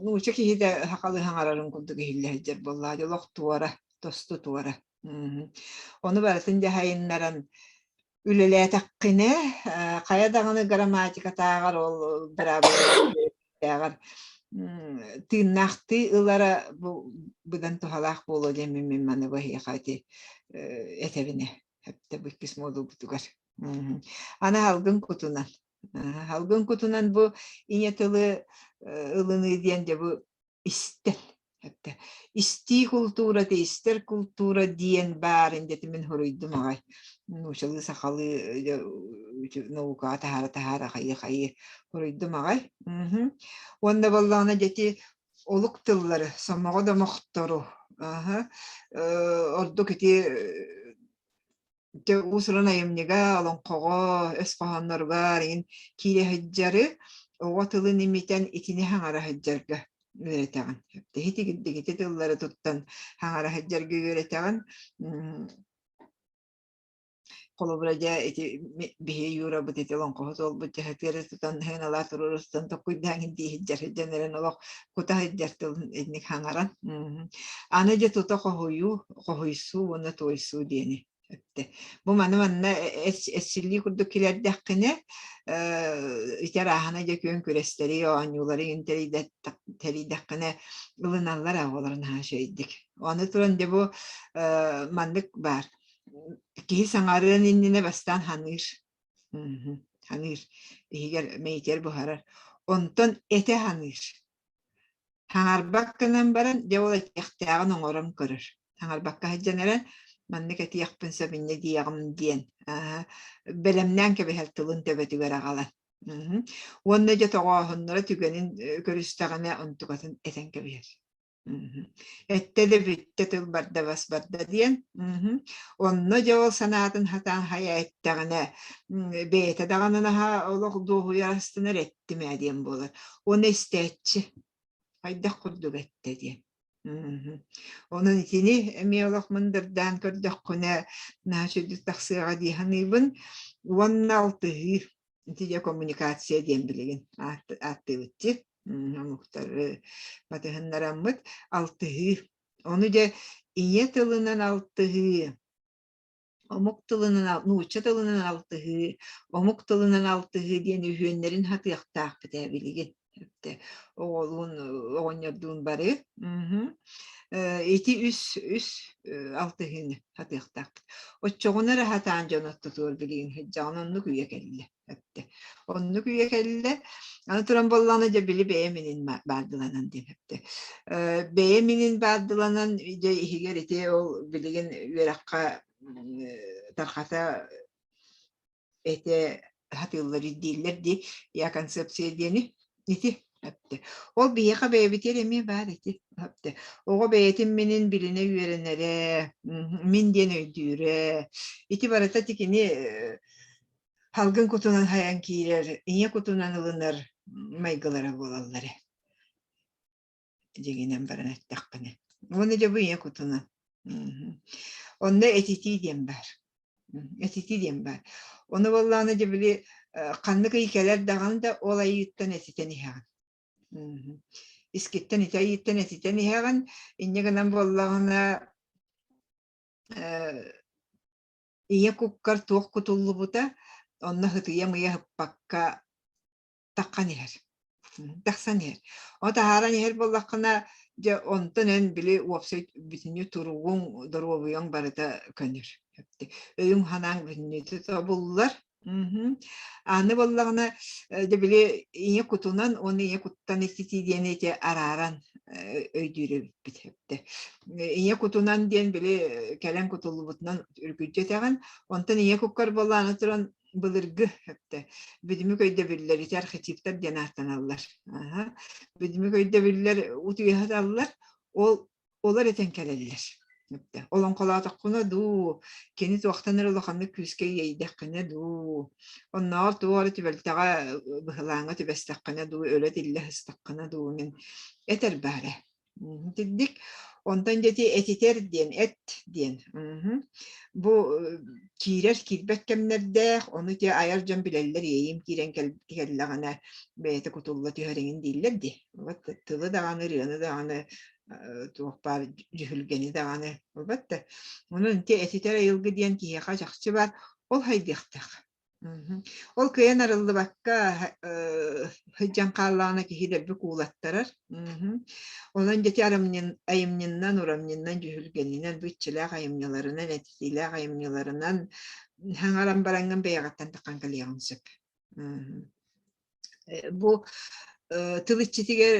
Нуучча киһитэ сахалыы саҥарарын курдук иһиллэ сылдьар буоллаҕа дии, олох туора, тосту туора. Ону барытын дьаһайыннаран үлэлээтэххинэ, хайа даҕаны грамматикатааҕар ол быраабылатааҕар тыыннаахтыы ылара бу быдан туһалаах буолуо диэн мин маны бу эһиэхэ ити этэбинэ эптэ бу иккис модулбутугар. Аны алгын кутунан. Алгын кутунан бу ийэ тылы ылыныы диэн дьэ бу истэн эптэ. Истии култуурата, истэр култуура диэн баарын дэтим мин хоруйдум аҕай. Нуучалыы, сахалыы наукаҕа таһаара-таһаара хайыы-хайыы хоруйдум аҕай. Уонна буоллаҕына дьэти олук тыллары, сомоҕо домохтору, ордук ити Дьэ уус-уран айымньыга, олоҥхоҕо, өс хоһоонноругар иҥин киирэ сылдьары оҕо тылын имитэн итини хаҥара сылдьарга үөрэтэҕин. Ити тыллары туттан хаҥара сылдьарга үөрэтэҕин. Холобура дьэ ити биһи Юрабыт ити олоҥхоһут уолбут дьаһатыары тутан сыаналаах туруорустан токкуйдаан дии сылдьар сылдьан эрэн олох кута сылдьар тылын итинник хаҥаран. Аны дьэ тута хоһуйуу, хоһуйсуу уонна туойсуу диэни эттэ. Бу маны манна эсчиллии курдук килэрдэххинэ, ити арааһына дьэ күөн күрэстэри, оонньуулары тэрийдэххинэ ылыналлар оҕолор наһаа үчүгэйдик. Аны туран дьэ бу маннык баар. Киһи саҥарыан иннинэ бастаан ханыыр. Ханыыр. Иһигэр мэйитигэр буһарар. Онтон этэ ханыыр. Хаҥарбат гынан баран, дьэ ол этиэхтээҕин оҥорон көрөр. Хаҥарбакка сылдьан эрэн, маннык этиэхпин сөп инньэ диэҕим диэн бэлэмнээн кэбиһэр тылын төбөтүгэр аҕалан. Уонна дьэ тоҕооһуннара түгэнин көрүстэҕинэ онтукатын этэн кэбиһэр. Эттэ да бүттэ тыл барда бас барда диэн. Онно дьэ ол санаатын хатаан хайа эттэҕинэ бэйэтэ даҕаны наһаа олох дуоһуйар астынар эттим ээ диэн буолар. Уонна истээччи хайдах курдук эттэ диэн. Онон итини эмиэ олох мындырдаан көрдөххүнэ наһаа үчүгэй тахсыаҕа дии саныыбын. Уонна алтыһыы ити дьэ коммуникация диэн билигин ааттыыбыт дии. Омуктары батыһыннараммыт алтыһыы. Ону дьэ ийэ тылынан алтыһыы омук тылынан нуучча тылынан алтыһыы, омук тылынан алтыһыы диэн үһүөннэрин хатыахтаахпыт ээ билигин. Оҕолуун, оҕонньордуун бары. Ити үс үс алтыһыыны хатыахтаахпыт. Оччоҕуна эрэ хатаан дьон ортотугар билигин сылдьаҕын оннук үйэ кэллэ. Эттэ. Оннук үйэ кэллэ. Аны туран буоллаҕына дьэ били бэйэм инин баардыланан диэн эттэ. Бэйэм инин баардыланан дьэ иһигэр ити ол билигин үөрэххэ тархата этэ сатыыллар ирдииллэр дии я концепция диэни ити эптэ. Ол биһиэхэ бэйэбитигэр эмиэ баар ити эптэ. Оҕо бэйэтин минин билинэ үөрэнэрэ, мин диэн өйдүүрэ. Ити барыта тикини Салгын кутунан хайан киирэр, ийэ кутунан ылынар майгылара буолаллар ээ дьиҥинэн баран эттэхпинэ. Уонна дьэ бу ийэ кутунан. Онно этитии диэн баар. Этитии диэн баар. Ону буоллаҕына дьэ били ханнык ый кэлэр даҕаны да ол айыыттан этитэн иһэҕин. Искиттэн ити айыыттан этитэн иһэҕин. Инньэ гынан буоллаҕына Ийэ куккар туох кутуллубута, онно һытыйа-мыйа һыппакка таххан иһэр, тахсан иһэр. Ол таһааран иһэр буоллаххына, дьэ онтон эн били уопсай бүтүннүү туругуҥ, доруобуйаҥ барыта көнөр. Өйүҥ-санааҥ бүтүннүүтэ тобуллар. Аны буоллаҕына, дьэ били ийэ кутунан уонна ийэ куттан ититии диэни ити арааран өйдүүр эбиппит. Ийэ кутунан диэн били кэлэн кутуллубутунан үргүлдьү этэҕин, онтон ийэ куккар буоллаҕына туран былыргы бүдүмүк өйдөбүллэр ити архетиптар диэн ааттаналлар. Бүдүмүк өйдөбүллэр утуйа Ол Олор этэн кэлэллэр. Олоҥхолоотоххуна дуу, кини туохтан эрэ улаханнык күүскэ иэйдэххинэ дуу, оннооҕор туох эрэ түбэлтэҕэ быһылааҥҥа түбэстэххинэ дуу, өлө тиллэ сыстаххына дуу мин этэр баара. Итинник. Онтон дьэ этитэр диэн, эт диэн. Бу киирэр киирбэт кэмнэрдээх, ону ити айар дьон билэллэр, иэйиим киирэн кэллэҕинэ бэйэтэ кутулла түһэр эҥин дииллэр дии. Вот тылы даҕаны, ырыаны даҕаны, туох баар дьүһүлгэни даҕаны. Вот онон ити этитэр айылгы диэн киһиэхэ чахчы баар, ол хайдыахтаах. Ол кыайан арыллыбакка сылдьан хааллаҕына киһи дэлби куулаттарар. Онон дьэ ити айымньыннан, урамньыннан, дьүһүлгэнинэн, бу иччилээх айымньыларынан, этитиилээх айымньыларынан хаҥаран бараҥҥын бэйэҕиттэн таххан кэлиэҕин сөп. Бу тыл иччитигэр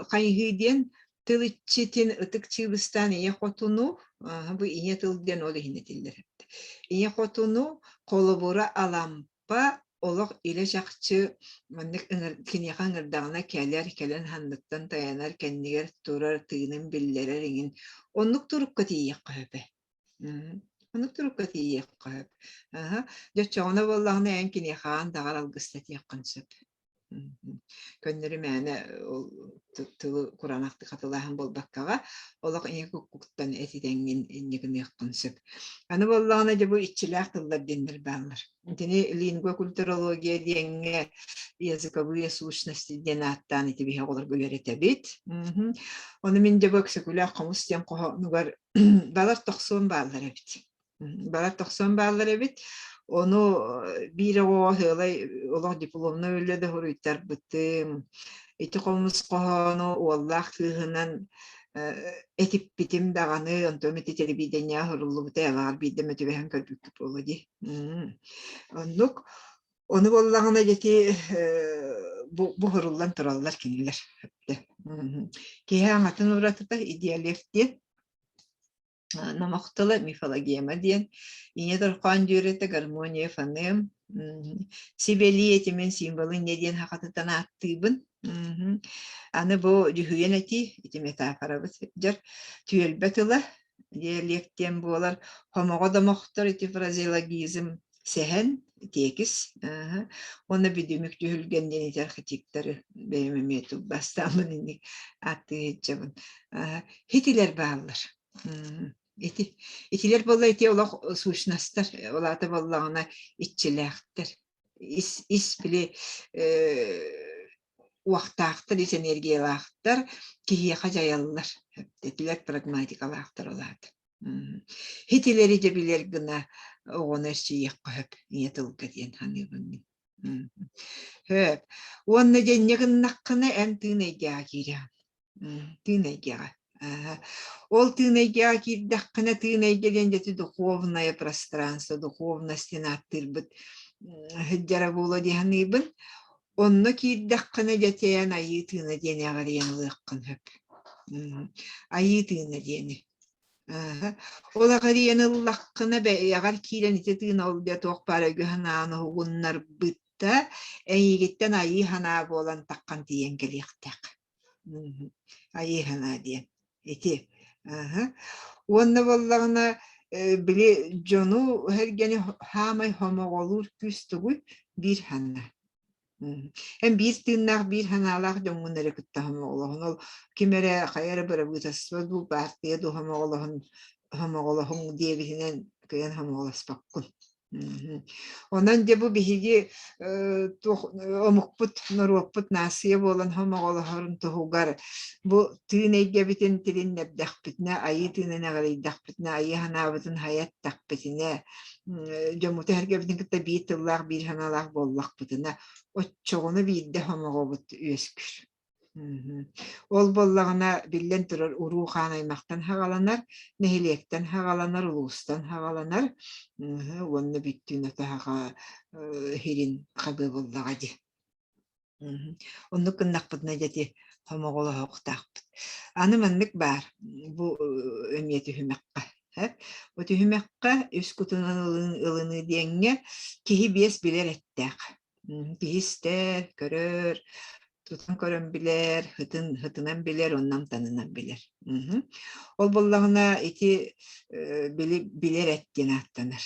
хайыһыы диэн тыл иччитин ытык чыыбыстаан ийэ хотуну, бу ийэ тыл диэн ол иһин этиллэр. Ийэ хотуну холобура Алампа олох илэ-чахчы маннык киниэхэ ыҥырдаҕына кэлэр, кэлэн санныттан тайанар, кэннигэр турар, тыынын биллэрэр иҥин. Оннук турукка тиийиэххэ сөп ээ. Оннук турукка тиийиэххэ сөп. Аһа, дьэ оччоҕуна буоллаҕына эн киниэхэ аан даҕар алгыстатыаххын сөп. Көннөрү мээнэ ол тылы кураанахтык хатылааһын буолбаккаҕа, олох ийэ куккуттан этитэҥҥин инньэ гыныаххын сөп. Аны буоллаҕына дьэ бу иччилээх тыллар диэннэр бааллар. Итини лингвокультурология диэҥҥэ языковые сущности диэн ааттаан ити биһи оҕолорго үөрэтэбит. Ону мин дьэ бу Өксөкүлээх хомус диэн хоһоонугар балар тохсуон бааллар эбит. Балар тохсуон бааллар эбит. Ону биир оҕоҕо сыалай олох дипломнай үлэ да суруйтарбытым. Ити хомус хоһоону уоллаах кыыһынан этиппитим даҕаны, онтон ити телевидениеҕэ суруллубута эҕэр биирдэ эмэ түбэһэн көрбүккүт буолуо дии. Оннук. Ону буоллаҕына ити бу суруллан тураллар кинилэр. Киһи аҥатын уратыта идеалист диэн номох тыла мифологема диэн ийэ дорҕоон дьүөрэтэ гармония фонем сибэлии этимин символы инньэ диэн хахатытан ааттыыбын аны бу дьүһүйэн этии ити метафорабыт сылдьар түөлбэ тыла диалект диэн буолар хомоҕо домохтор ити фразеологизм сэһэн тиэкис уонна бүдүмүк түһүлгэн диэн ити архетиптары бэйэм эмиэ тылбаастааммын инник ааттыы сылдьабын хитилэр бааллар ити итилэр буолла ити олох сущностар ол аата буоллаҕына иччилээхтэр ис ис били уохтаахтар ис энергиялаахтар киһиэхэ дьайаллар этилэр прагматикалаахтар ол аата Итилэри дьэ билэр гына оҕону эрчийиэххэ сөп ийэ тылга диэн саныыбын мин. Сөп. Уонна дьэ инньэ гыннаххына эн тыын эйгэҕэ киирэҕин. Тыын эйгэҕэ. Ол тыын эйгэҕэ киирдэххинэ тыын эйгэ диэн дьэ духовное пространство, духовность диэн ааттыырбыт сылдьара буолуо дии саныыбын. Онно киирдэххинэ дьэ эн айыы тыына диэни эҕирийэн ылыаххын сөп. Айыы тыына диэни. Ол эҕирийэн ыллаххына бэйэҕэр киирэн ити тыын ол дьэ туох баар өйгө санааны уһугуннарбыта эйигиттэн айыы санаа буолан таххан тиийэн кэлиэхтээх. Айыы санаа диэн ити. Уонна буоллаҕына били дьону сэргэни саамай хомоҕолуур күүс тугуй? Биир санаа. Эн биир тыыннаах, биир санаалаах дьоҥҥун эрэ кытта сомоҕолоһун. Ол ким эрэ, хайа эрэ бырабыыталыстыба дуу, баартыйа дуу сомоҕолоһун сомоҕолоһуҥ диэбитинэн кыайан сомоҕолоспоккун. Онон дьэ бу биһиги туох омукпут, норуоппут наассыйа буолан сомоҕолоһорун туһугар бу тыын эйгэбитин тилиннэрдэхпитинэ, айыы тыынын эҕирийдэхпитинэ, айыы санаабытын хайа эттэхпитинэ, дьоммутун-сэргэбитин кытта биир тыллаах, биир санаалаах буоллахпытына, оччоҕуна биирдэ сомоҕобут үөскүүр. Ол буоллаҕына, биллэн турар, уруу-хаан аймахтан саҕаланар, нэһилиэктэн саҕаланар, улуустан саҕаланар уонна бүттүүн атаһаҕа иһирин хабыы буоллаҕа дии. Оннук гыннахпытына дьэ ити хомоҕолоһуохтаахпыт. Аны маннык баар, бу эмиэ түһүмэххэ. Бу түһүмэххэ үс кутунан ылыныы диэҥҥэ киһи биэс билэр эттээх. Киһи истэр, көрөр, тутан көрөн билэр, ытын ытынан билэр уонна амтанынан билэр. Ол буоллаҕына ити били билэр эт диэн ааттанар.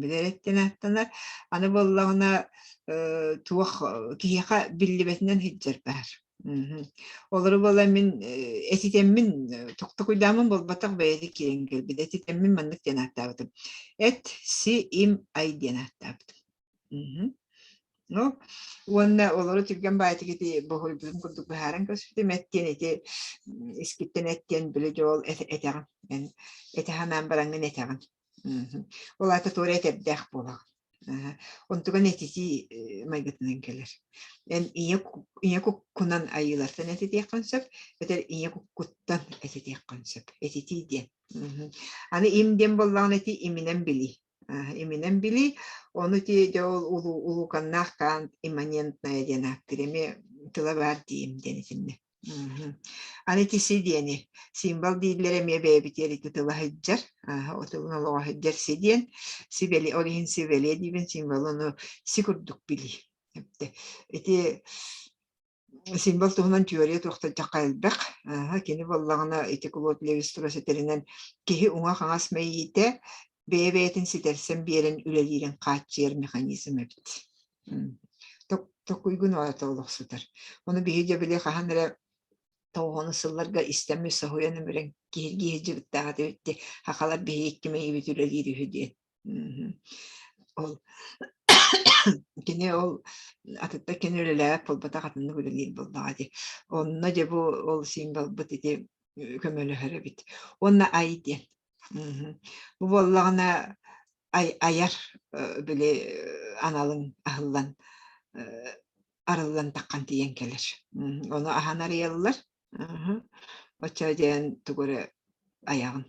Билэр эт диэн ааттанар. Аны буоллаҕына туох киһиэхэ биллибэтинэн сылдьар баар. Олору буолан мин этитэммин тохтокуйдааммын буолбатах бэйэтэ киирэн кэлбит. Этитэммин маннык диэн ааттаабытым. Эт, си, им, ай диэн ааттаабытым. Ну, уонна олору түргэн баайытык ити боһуйбутум курдук быһааран көрсүбүтүм. Эт диэн ити искиттэн эт диэн били дьол этэҕин. Эн этэ санаан бараҥҥын этэҕин. Ол аата туора этэрдээх буолаҕын. Онтуган этитии майгытынан кэлэр. Эн ийэ ийэ куккунан айыылартан этитиэххин сөп, этэр ийэ куккуттан этитиэххин сөп. Этитии диэн. Аны им диэн буоллаҕына ити иминэн билии. Иминэн билии, ону ити дьэ ол улууканнаах Кант имманентная диэн ааттыыр эмиэ тыла баар диим диэн итиннэ. Аны ити си диэни символ дииллэр эмиэ бэйэбитигэр ити тыла сылдьар, тылын олоҕо сылдьар си диэн, сибэли ол иһин сибэлиэ диибин символу ону си курдук билии. Ити символ туһунан теория туохтардахха элбэх. Кини буоллаҕына ити Клод Леви-Стросс этэринэн киһи уҥа-хаҥас мэйиитэ бэйэ-бэйэтин ситэрсэн биэрэн үлэлиирин хааччыйар механизм эбит. Токуйгун аата олохсутар. Ону биһиги дьэ били хаһан эрэ тоҕону сылларга истэммит соһуйан өмүрэн киһиргии сылдьыбыттаах этибит дии. Хахалар биһиги икки мэйиибит үлэлиир үһү диэн. Ол кини ол атыттар кини үлэлээбэт буолбатах атыннык үлэлиир буоллаҕа дии. Онно дьэ бу ол символбыт ити көмөлөһөр эбит. Уонна ай диэн. Бу буоллаҕына айар били аналыҥ аһыллан арыллан таххан тиийэн кэлэр. Ону аһан арыйаллар. Оччо диэн тугу эрэ айаҕын.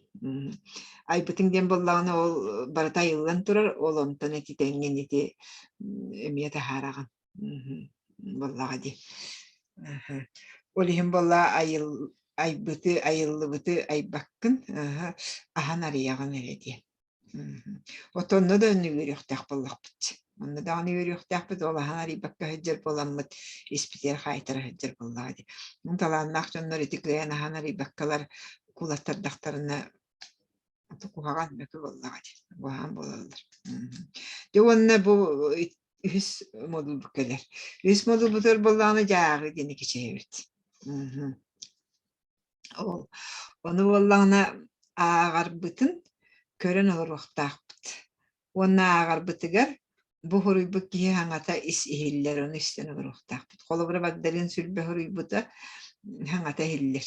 Айбытыҥ диэн буоллаҕына ол барыта айыллан турар, ол онтон ити тэҥҥин ити эмиэ таһаараҕын. Буоллаҕа дии. Ол иһин буолла айыл айбыты, айыллыбыты айбаккын, аһан арыйаҕын эрэ диэн. Отонно да онно үөрүөхтээх буоллахпыт. Онно даҕаны үөрүөхтээхпит, ол аһан арыйбакка сылдьар буоламмыт, испитигэр хаайтара сылдьар буоллаҕа дии. Талааннаах дьоннор ити кыайан аһан арыйбаккалар куулаттардахтарына куһаҕан мөкү буоллаҕа дии, куһаҕан буолаллар. Дьэ уонна бу үһүс модулбут кэлэр. Үһүс модулбутугар буоллаҕына дьааҕы диэни кичэйэбит. Ол ону буоллаҕына ааҕарбытын көрөн олоруохтаахпыт уонна ааҕарбытыгар бу суруйбут киһи саҥата ис иһиллэр, ону истэн олоруохтаахпыт. Холобура, Багдарыын Сүлбэ суруйбута саҥата иһиллэр.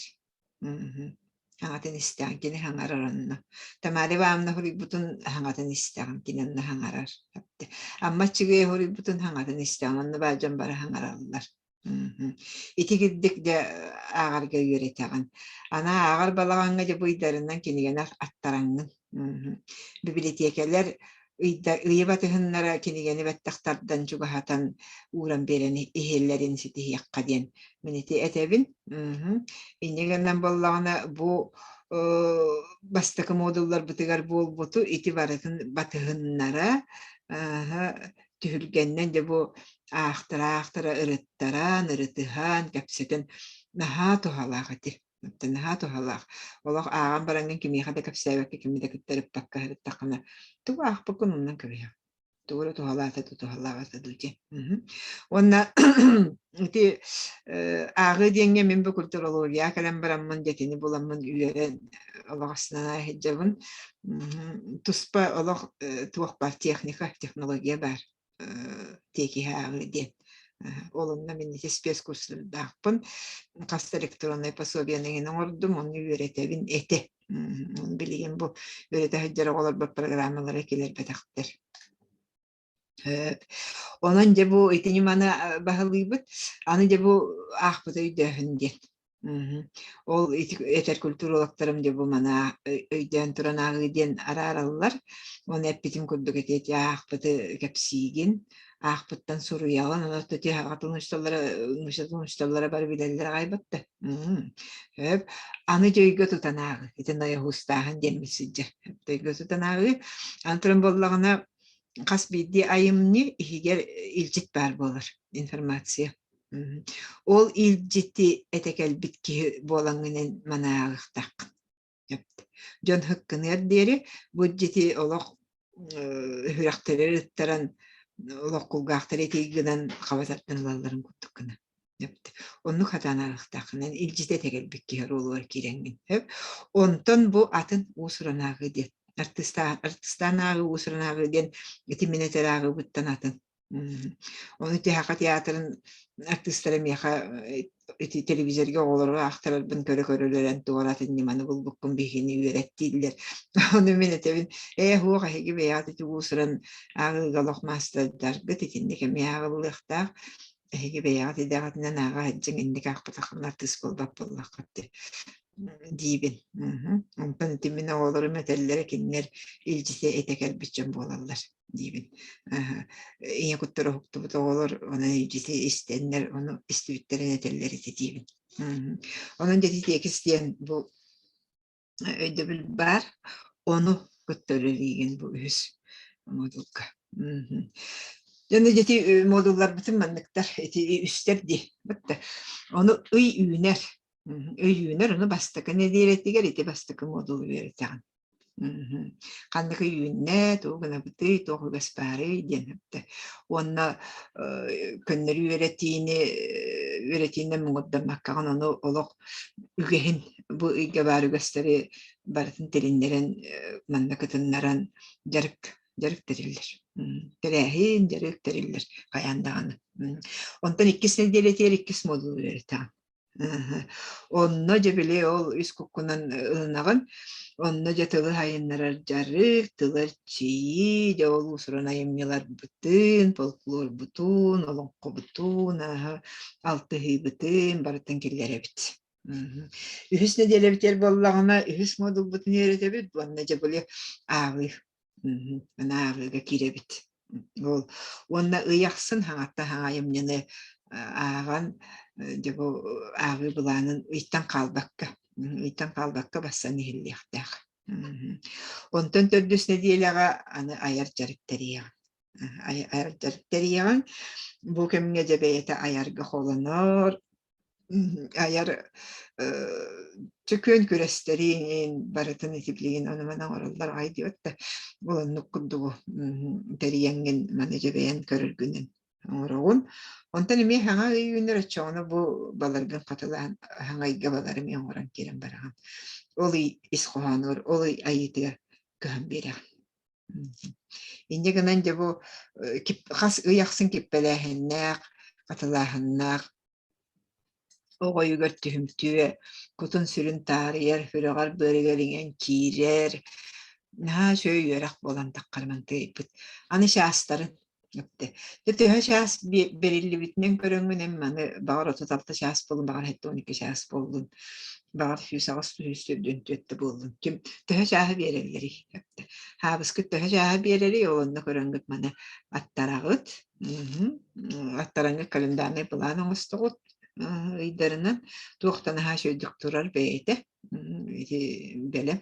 Саҥатын истэҕин, кини саҥарар онно. Тамара Ивановна суруйбутун саҥатын истэҕин, кини онно саҥарар. Амма Аччыгыйа суруйбутун саҥатын истэҕин, онно баар дьон бары саҥараллар. Ити кирдик дьэ ааҕарга үөрэтэҕин. Аны ааҕар балаҕаҥҥа дьэ бу ыйдарынан кинигэни аттараҥҥын. Бибилитиэкэлэр ыйда ыйы батыһыннара кинигэни бэттэх тардан чугаһатан ууран биэрэн иһэллэрин ситиһиэххэ диэн мин ити этэбин. Инньэ гынан буоллаҕына бу бастакы модулларбытыгар буолбуту ити барытын батыһыннара түһүлгэннэн дьэ бу аахтара-аахтара ырыттаран, ырытыһан, кэпсэтэн наһаа туһалаах ити. Наһаа туһалаах. Олох ааҕан бараҥҥын кимиэхэ да кэпсээбэккэ, кими да кытта ырыппакка сырыттаххына, тугу аахпыккын умнан кэбиһэҕин. Тугу эрэ туһалаата дуу, туһалаабата дуу диэн. Уонна ити ааҕыы диэҥҥэ мин бу культурологияҕа кэлэн бараммын дьэтини буламмын үөрэн олох астына сылдьабын. Туспа олох туох баар техника, технология баар тиэкиһи ааҕыы диэн. Ол онно мин ити спецкурстардаахпын, хас да электроннай пособиены эҥин оҥордум, ону үөрэтэбин этэ. Билигин бу үөрэтэ сылдьар оҕолорбор программалара киллэрбэтэхтэр. Онон дьэ бу ити ньыманы баһылыыбыт. Аны дьэ бу аахпыты өйдөөһүн диэн. Ол ити этэр культурологтарым дьэ бу маны өйдөөн туран ааҕыы диэн араараллар. Оны эппитим курдук ити ити аахпыты кэпсиигин, аахпыттан суруйаҕын, онон тиһэҕэ нууччалара нууччалара бары билэллэр аҕай батта. Сөп. Аны дьэ өйгө тутан ааҕыы. Ити нойоһуустааһын диэммит сылдьар. Өйгө тутан ааҕыы. Аны туран буоллаҕына хас биирдии айымньы иһигэр илдьит баар буолар, информация. Ол илдьити этэ кэлбит киһи буолаҥҥын эн маны ааҕыахтааххын. Дьон һыккыныар диэри бу илдьити олох үрэхтэрэ ыттаран олох кулгаахтара итий гынан хаба тардан ылалларын курдук гына. Оннук хатаан ааҕыахтааххын илдьитэ кэлбит киһи оруолугар киирэҥҥин. Онтон бу атын уус-уран ааҕыы диэн артыстаан ааҕыы уус-уран ааҕыы диэн ити мин этэр ааҕыыбыттан атын. Ону Тиһэхэ театрын артыыстара миэхэ ити телевизорга оҕолору аахтарарбын көрө-көрө үлэлээн туох эрэ атын ньыманы булбуккун биһигини үөрэт дииллэр. Ону мин этэбин, ээ суох эһиги бэйэҕит ити уус-уран ааҕыыга олох маастардаргыт итинник эмиэ ааҕыллыахтаах. Эһиги бэйэҕит идэҕитинэн ааҕа сылдьыҥ, инник аахпатаххына артыыс буолбат буоллаххыт дии диибин. Онтон ити мин оҕолорум этэллэрэ кинилэр илдьитэ этэ кэлбит дьон буолаллар диибин. Ийэ куттара уһуктубут оҕолор онон илдьити истэннэр, ону истибиттэрин этэллэр ити диибин. Онон дьэ ити тиэкис диэн бу өйдөбүл баар, ону кытта үлэлиигин бу үһүс модулга. Дьону ити модулларбытын манныктар, ити үстэр дии. Ону ый үүнэр. Ый үүнэр, ону бастакы нэдиэлэтигэр ити бастакы модул үөрэтэҕин. Ханнык ый үүннэ, тугу гынабытый, туох үгэс баарый диэн эптэ. Уонна көннөрү үөрэтиини үөрэтиинэн муҥурдаммаккаҕын ону олох үгэһин бу ыйга баар үгэстэри барытын тилиннэрэн манна кытыннаран дьарык дьарык тэриллэр. Тэрээһин, дьарык тэриллэр хайаан даҕаны. Онтон иккис нэдиэлэтигэр иккис модул үөрэтэҕин. Онно дьэ били ол үс куккунан ылынаҕын. Онно дьэ тылы сайыннарар дьарык, тылы эрчийии, дьэ ол уус-уран айымньыларбытын, фольклорбутун, олоҥхобутун, алтыһыыбытын барытын киллэрэбит. Үһүс нэдиэлэбитигэр буоллаҕына, үһүс модулбутун үөрэтэбит уонна дьэ били ааҕыы ааҕыыга киирэбит. Ол уонна ый ахсын хаҥаттан хаҥа айымньыны ааҕан дьэ бу ааҕыы былаанын ыйтан хаалбакка ыйтан хаалбакка бассан иһиллиэхтээх. Онтон төрдүс нэдиэлэҕэ аны айар дьарык тэрийэҕин. Айар дьарык тэрийэҕин. Бу кэмҥэ дьэ бэйэтэ айарга холонор, айар чөкүөн күрэстэрин барытын ити билигин ону маны оҥороллор аҕай диэбит да ол оннук курдугу тэрийэҥҥин маны дьэ бэйэн көрөргүнэн оҥороҕун. Онтон эмиэ хаҥа ый үүнэр оччоҕуна бу баларгын хатылаан хаҥа ыйга балары эмиэ оҥорон киирэн бараҕын. Ол ый ис хоһоонугар, ол ый айыытыгар кыһан биэрэҕин. Инньэ гынан дьэ бу хас ый ахсын киппэлээһиннээх, хатылааһыннаах Оҕо өйүгэр түһүмтүө, кутун-сүрүн таарыйар, сүрэҕэр-быарыгар иҥэн киирэр, наһаа үчүгэй үөрэх буолан таххарыман тыайбыт. Аны чаастарын эптэ. Дьэ төһө чаас бэриллибитинэн көрөҥҥүн эн маны баҕар 36 чаас буоллун, баҕар 72 чаас буоллун, баҕар 108 144 да буоллун. Ким төһө чааһы биэрэллэрий эптэ. Хаабыскыт төһө чааһы биэрэрий, ол онно көрөҥҥүт маны аттараҕыт. Аттараҥҥа календарнай былаан оҥостоҕут ыйдарынан туох да наһаа үчүгэйдик турар бэйэтэ ити бэлэм.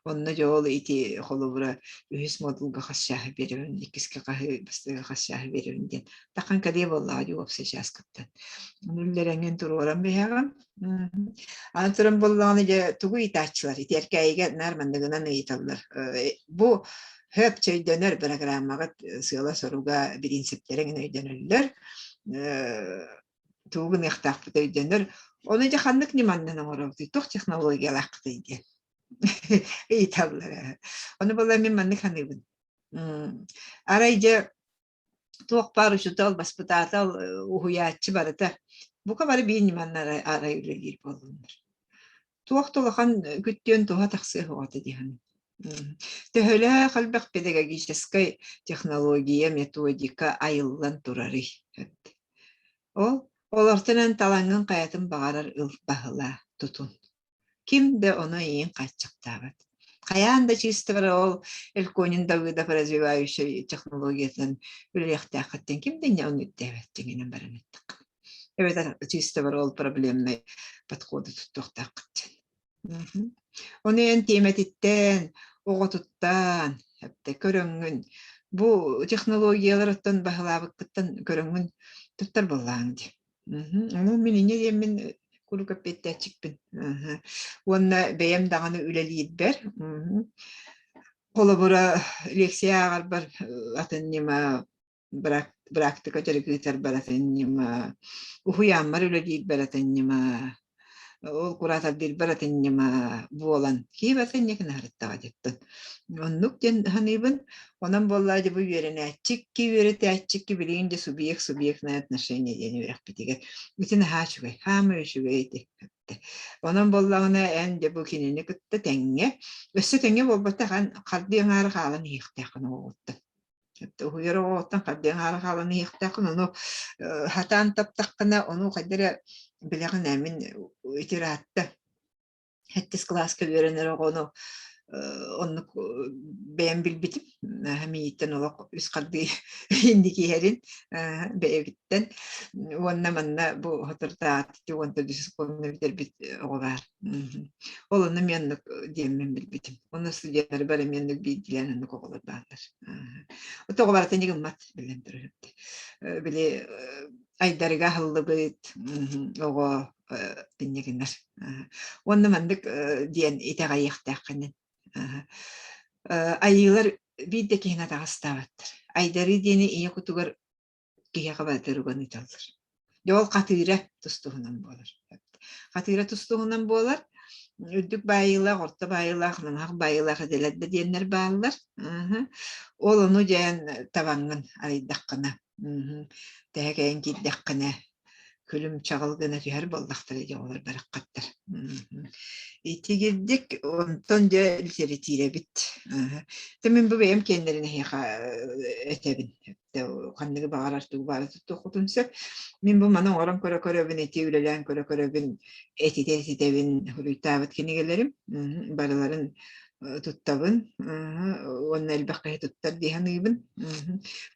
Онно дьэ ол ити холобура үһүс модулга хас чааһы биэрэбин, иккискэ хаһы, бастакы хас чааһы биэрэбин диэн таххан кэлиэ буоллаҕа дии уопсай чааскыттан. Ону үллэрэҥҥин туруоран биһэҕин. Аны туран буоллаҕына дьэ тугу ыйытааччылар ити эркээйигэ наар манныгынан ыйыталлар. Бу Хөп өйдөнөр бырагыраамаҕыт сыала-соруга, бириинсиптэрэ эҥин өйдөнөллөр. Тугу гыныахтаахпыт өйдөнөр. Ону дьэ ханнык ньыманнан оҥоробутуй, туох технологиялаахпытый диэн ыйыталлар. Ону буолла мин маннык саныыбын. Арай дьэ туох баар учуутал, баспытаатал, уһуйааччы барыта бука бары биир ньыманнар арай үлэлиир буоллуннар. Туох да улахан күттүөн туһа тахсыа суоҕа этэ дии саныыбын. Төһөлөөх элбэх педагогическай технология, методика айыллан турарый? Ол олортон эн талаҥҥын хайатын баҕарар ыл баһылаа, тутун. Ким да ону эйигин хааччахтаабат. Хайаан да чыыстыбара ол Эльконин Давыдов развивающай технологиятын үлэлиэхтээххиттэн ким да инньэ ону ирдээбэт дьиҥинэн баран эттэххэ. Эбэтэр чыыстыбара ол проблемнай подходу туттуохтааххыт диэн. Ону эн тиэмэтиттэн, оҕотуттан, эптэ көрөҥҥүн, бу технологияларыттан баһылаабыккыттан көрөҥҥүн туттар буоллаҕыҥ дии. Ону мин инньэ диэммин куруук эппиэттээччикпин. Уонна бэйэм даҕаны үлэлиирбэр холобура лекция ааҕарбар атын ньыма Быраактыка дьарык ыытарбар атын ньыма, уһуйааммар үлэлиирбэр атын ньыма, ол куратордыырбар атын ньыма буолан киһи барыта инньэ гына диэттэн. Оннук диэн саныыбын. Онон буоллаа дьэ бу үөрэнээччи икки үөрэтээччи икки билигин дьэ субъект субъектное отношение диэн үөрэхпитигэр ити наһаа үчүгэй, хаамай үчүгэй ити. Онон буоллаҕына эн дьэ бу кинини кытта тэҥҥэ, өссө тэҥҥэ буолбатах эн хардыы аҥаара хаалан иһиэхтээххин оҕоҕуттан. Уһуйар оҕоҕуттан хардыы аҥаара хаалан иһиэхтээххин, ону сатаан таптаххына, ону хайда эрэ билэҕин ээ мин ити ыраатта Сэттис кылааска үөрэнэр оҕону оннук бэйэм билбитим. Миигиттэн олох үс хардыы инники иһэрин бэйэбиттэн. Уонна манна бу соторутааҕыта уон төрдүс оскуоланы бүтэрбит оҕо баар. Ол онно эмиэ оннук диэммин билбитим. Онно студеннарбар эмиэ оннук биирдиилээн оннук оҕолор бааллар. Оҕо барыта инньэ гыммат биллэн турар. Били айдарыга аһыллыбыт оҕо инньэ гынар. Уонна маннык диэн итэҕэйиэхтээххинин. Айыылар биир да киһини атаҕастаабаттар. Айдарыы диэни ийэ кутугар киһиэхэ барытыгар уган ыыталлар. Дьэ ол хатыыра тус-туһунан буолар. Хатыыра тус-туһунан буолар. Үрдүк баайыылаах, орто баайыылаах, намыһах баайыылаах идэлэр да диэннэр бааллар. Ол ону дьээн табаҥҥын арыйдаххына, тэһэ кэйэн киирдэххинэ, күлүм чаҕыл гына түһэр буоллахтара дии оҕолор бараххаттар. Итигирдик онтон дьэ литератирэбит. Тэ мин бу бэйэм киэннэрин эһиэхэ этэбин. Ханныгы баҕарар тугу баара туттуоххутун сөп. Мин бу маны оҥорон көрө-көрөбүн, ити үлэлээн көрө-көрөбүн, этитэ-этитэбин суруйтаабыт кинигэлэрим барыларын туттабын уонна элбэх киһи туттар дии саныыбын.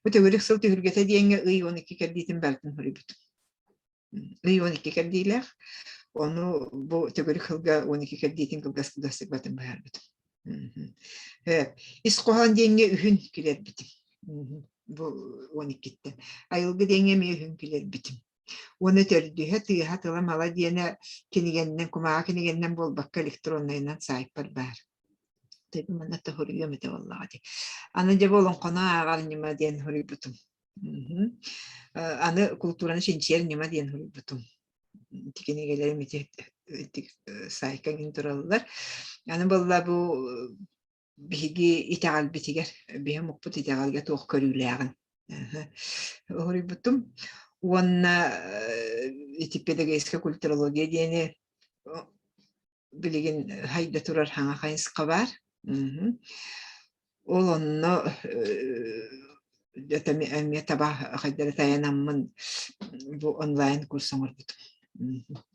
Бу төгүрүк сыл түһүлгэтэ диэҥҥэ ый 12 кэрдиитин барытын суруйбутум. Ый 12 кэрдиилээх. Ону бу төгүрүк сылга 12 кэрдиитин кылгас кылгастык барытын быһаарбытым. Ис хоһоон диэҥҥэ үһүн килэрбитим. Бу 12-ттэн. Айылгы диэҥҥэ эмиэ үһүн килэрбитим. Уонна төрдүһэ тыаһа тыла мала диэнэ кинигэннэн, кумааҕы кинигэннэн буолбакка электроннайынан саайпар баар. Манна тоһуруйуом этэ буоллаҕа дии. Аны дьэ бу олоҥхону ааҕар ньыма диэн суруйбутум. Аны култуураны чинчийэр ньыма диэн суруйбутум. Ити кинигэлэрим ити саайка иҥин тураллар. Аны буолла бу биһиги итэҕэлбитигэр, биһи омукпут итэҕэлгэ туох көрүүлээҕин уһуруйбутум. Уонна ити педагогическая культурология диэни билигин хайда турар хаҥа хайысха баар. Ол онно эмиэ таба хайдары тайанаммын бу онлайн курс оҥорбутум.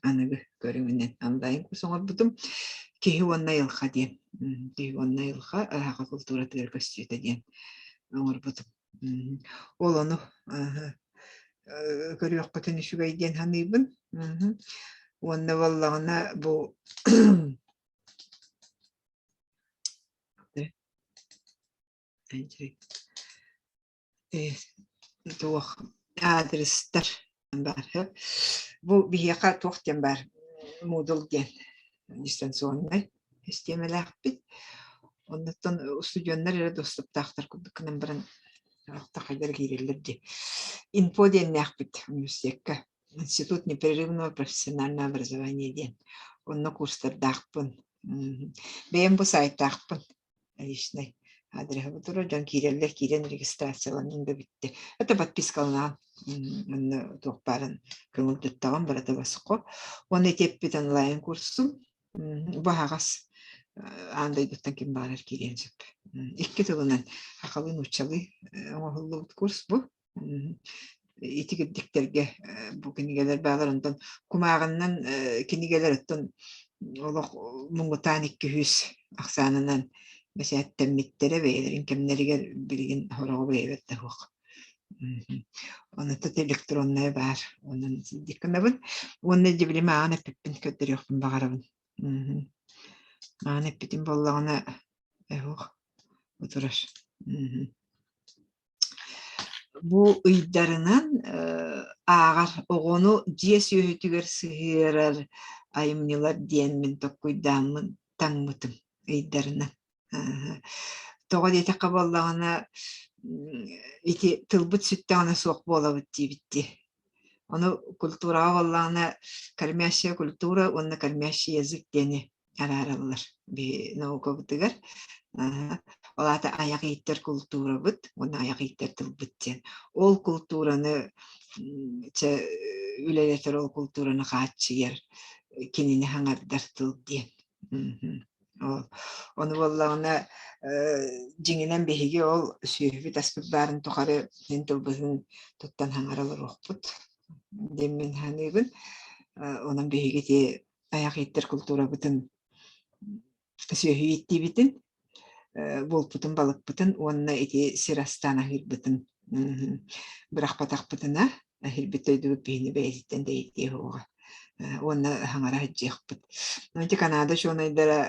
Аныгы көрүҥүнэн онлайн курс оҥорбутум. Киһи уонна айылҕа диэн. Киһи уонна айылҕа саха култууратыгар көстүүтэ диэн оҥорбутум. Ол ону көрүөххүтүн үчүгэй диэн саныыбын. Уонна буоллаҕына бу Туох аадырыстар баар. Бу биһиэхэ туох диэн баар Moodle диэн дистанционнай систиэмэлээхпит. Оннуттан устудьуоннар эрэ доступтаахтар курдук гынан баран хайдах киирэллэр дии. Инфо диэннээхпит университекка. Институт непрерывного профессионального образования диэн. Онно курстардаахпын. Бэйэм бу сайтаахпын личный адреһа турар дьон киирэллэр киирэн регистрацияланан да бүттэ это подпискалаан онно туох баарын көҥүл туттаҕын барыта босхо уонна ити эппит онлайн курсум бу аһаҕас аан дойдуттан ким баҕарар киириэн сөп икки тылынан сахалыы нууччалыы оҥоһуллубут курс бу Итигирдиктэргэ бу кинигэлэр баалар, онтон кумааҕыннан кинигэлэр оттон олох муҥутаан 200 ахсаанынан бэчээттэммиттэрэ бэйэлэрин кэмнэригэр билигин сороҕо бэйэбэр да суох. Онон электронная баар. Онон гынабын. Уонна дьэ били мааҕын эппиппин көрдөрүөхпүн баҕарабын. Мааҕын эппитим буоллаҕына эһуох утурар. Бу ыйдарынан ааҕар оҕону дьиэ сүөһүтүгэр сыһыарар айымньылар диэн мин толкуйдааммын таҥмытым ыйдарынан. Тоҕо диэтэххэ буоллаҕына, Ити тылбыт сүттэҕинэ суох буолабыт диибит дии. Ону культураҕа буоллаҕына кормящая культура уонна кормящий язык диэни араараллар биһи наукабытыгар. Ол аата айах ииттэр култуурабыт уонна айах ииттэр тылбыт диэн. Ол култуураны чэ үлэлэтэр ол култуураны хааччыйар кинини хаҥардар тыл диэн. Ол ону буоллаҕына дьиҥинэн биһиги ол сүөһүбүт аспыт баарын тухары мин тылбытын туттан хаҥара олоруохпут диэн мин саныыбын. Онон биһиги ити айах ииттэр култуурабытын сүөһү ииттиибитин, булпутун, балыкпытын уонна ити сир астаан аһыырбытын бырахпатахпытына эһирбит дойдубут биһини бэйэтиттэн тэйитиэ суоҕа уонна хаҥара сылдьыахпыт. Ити Канада учуонайдара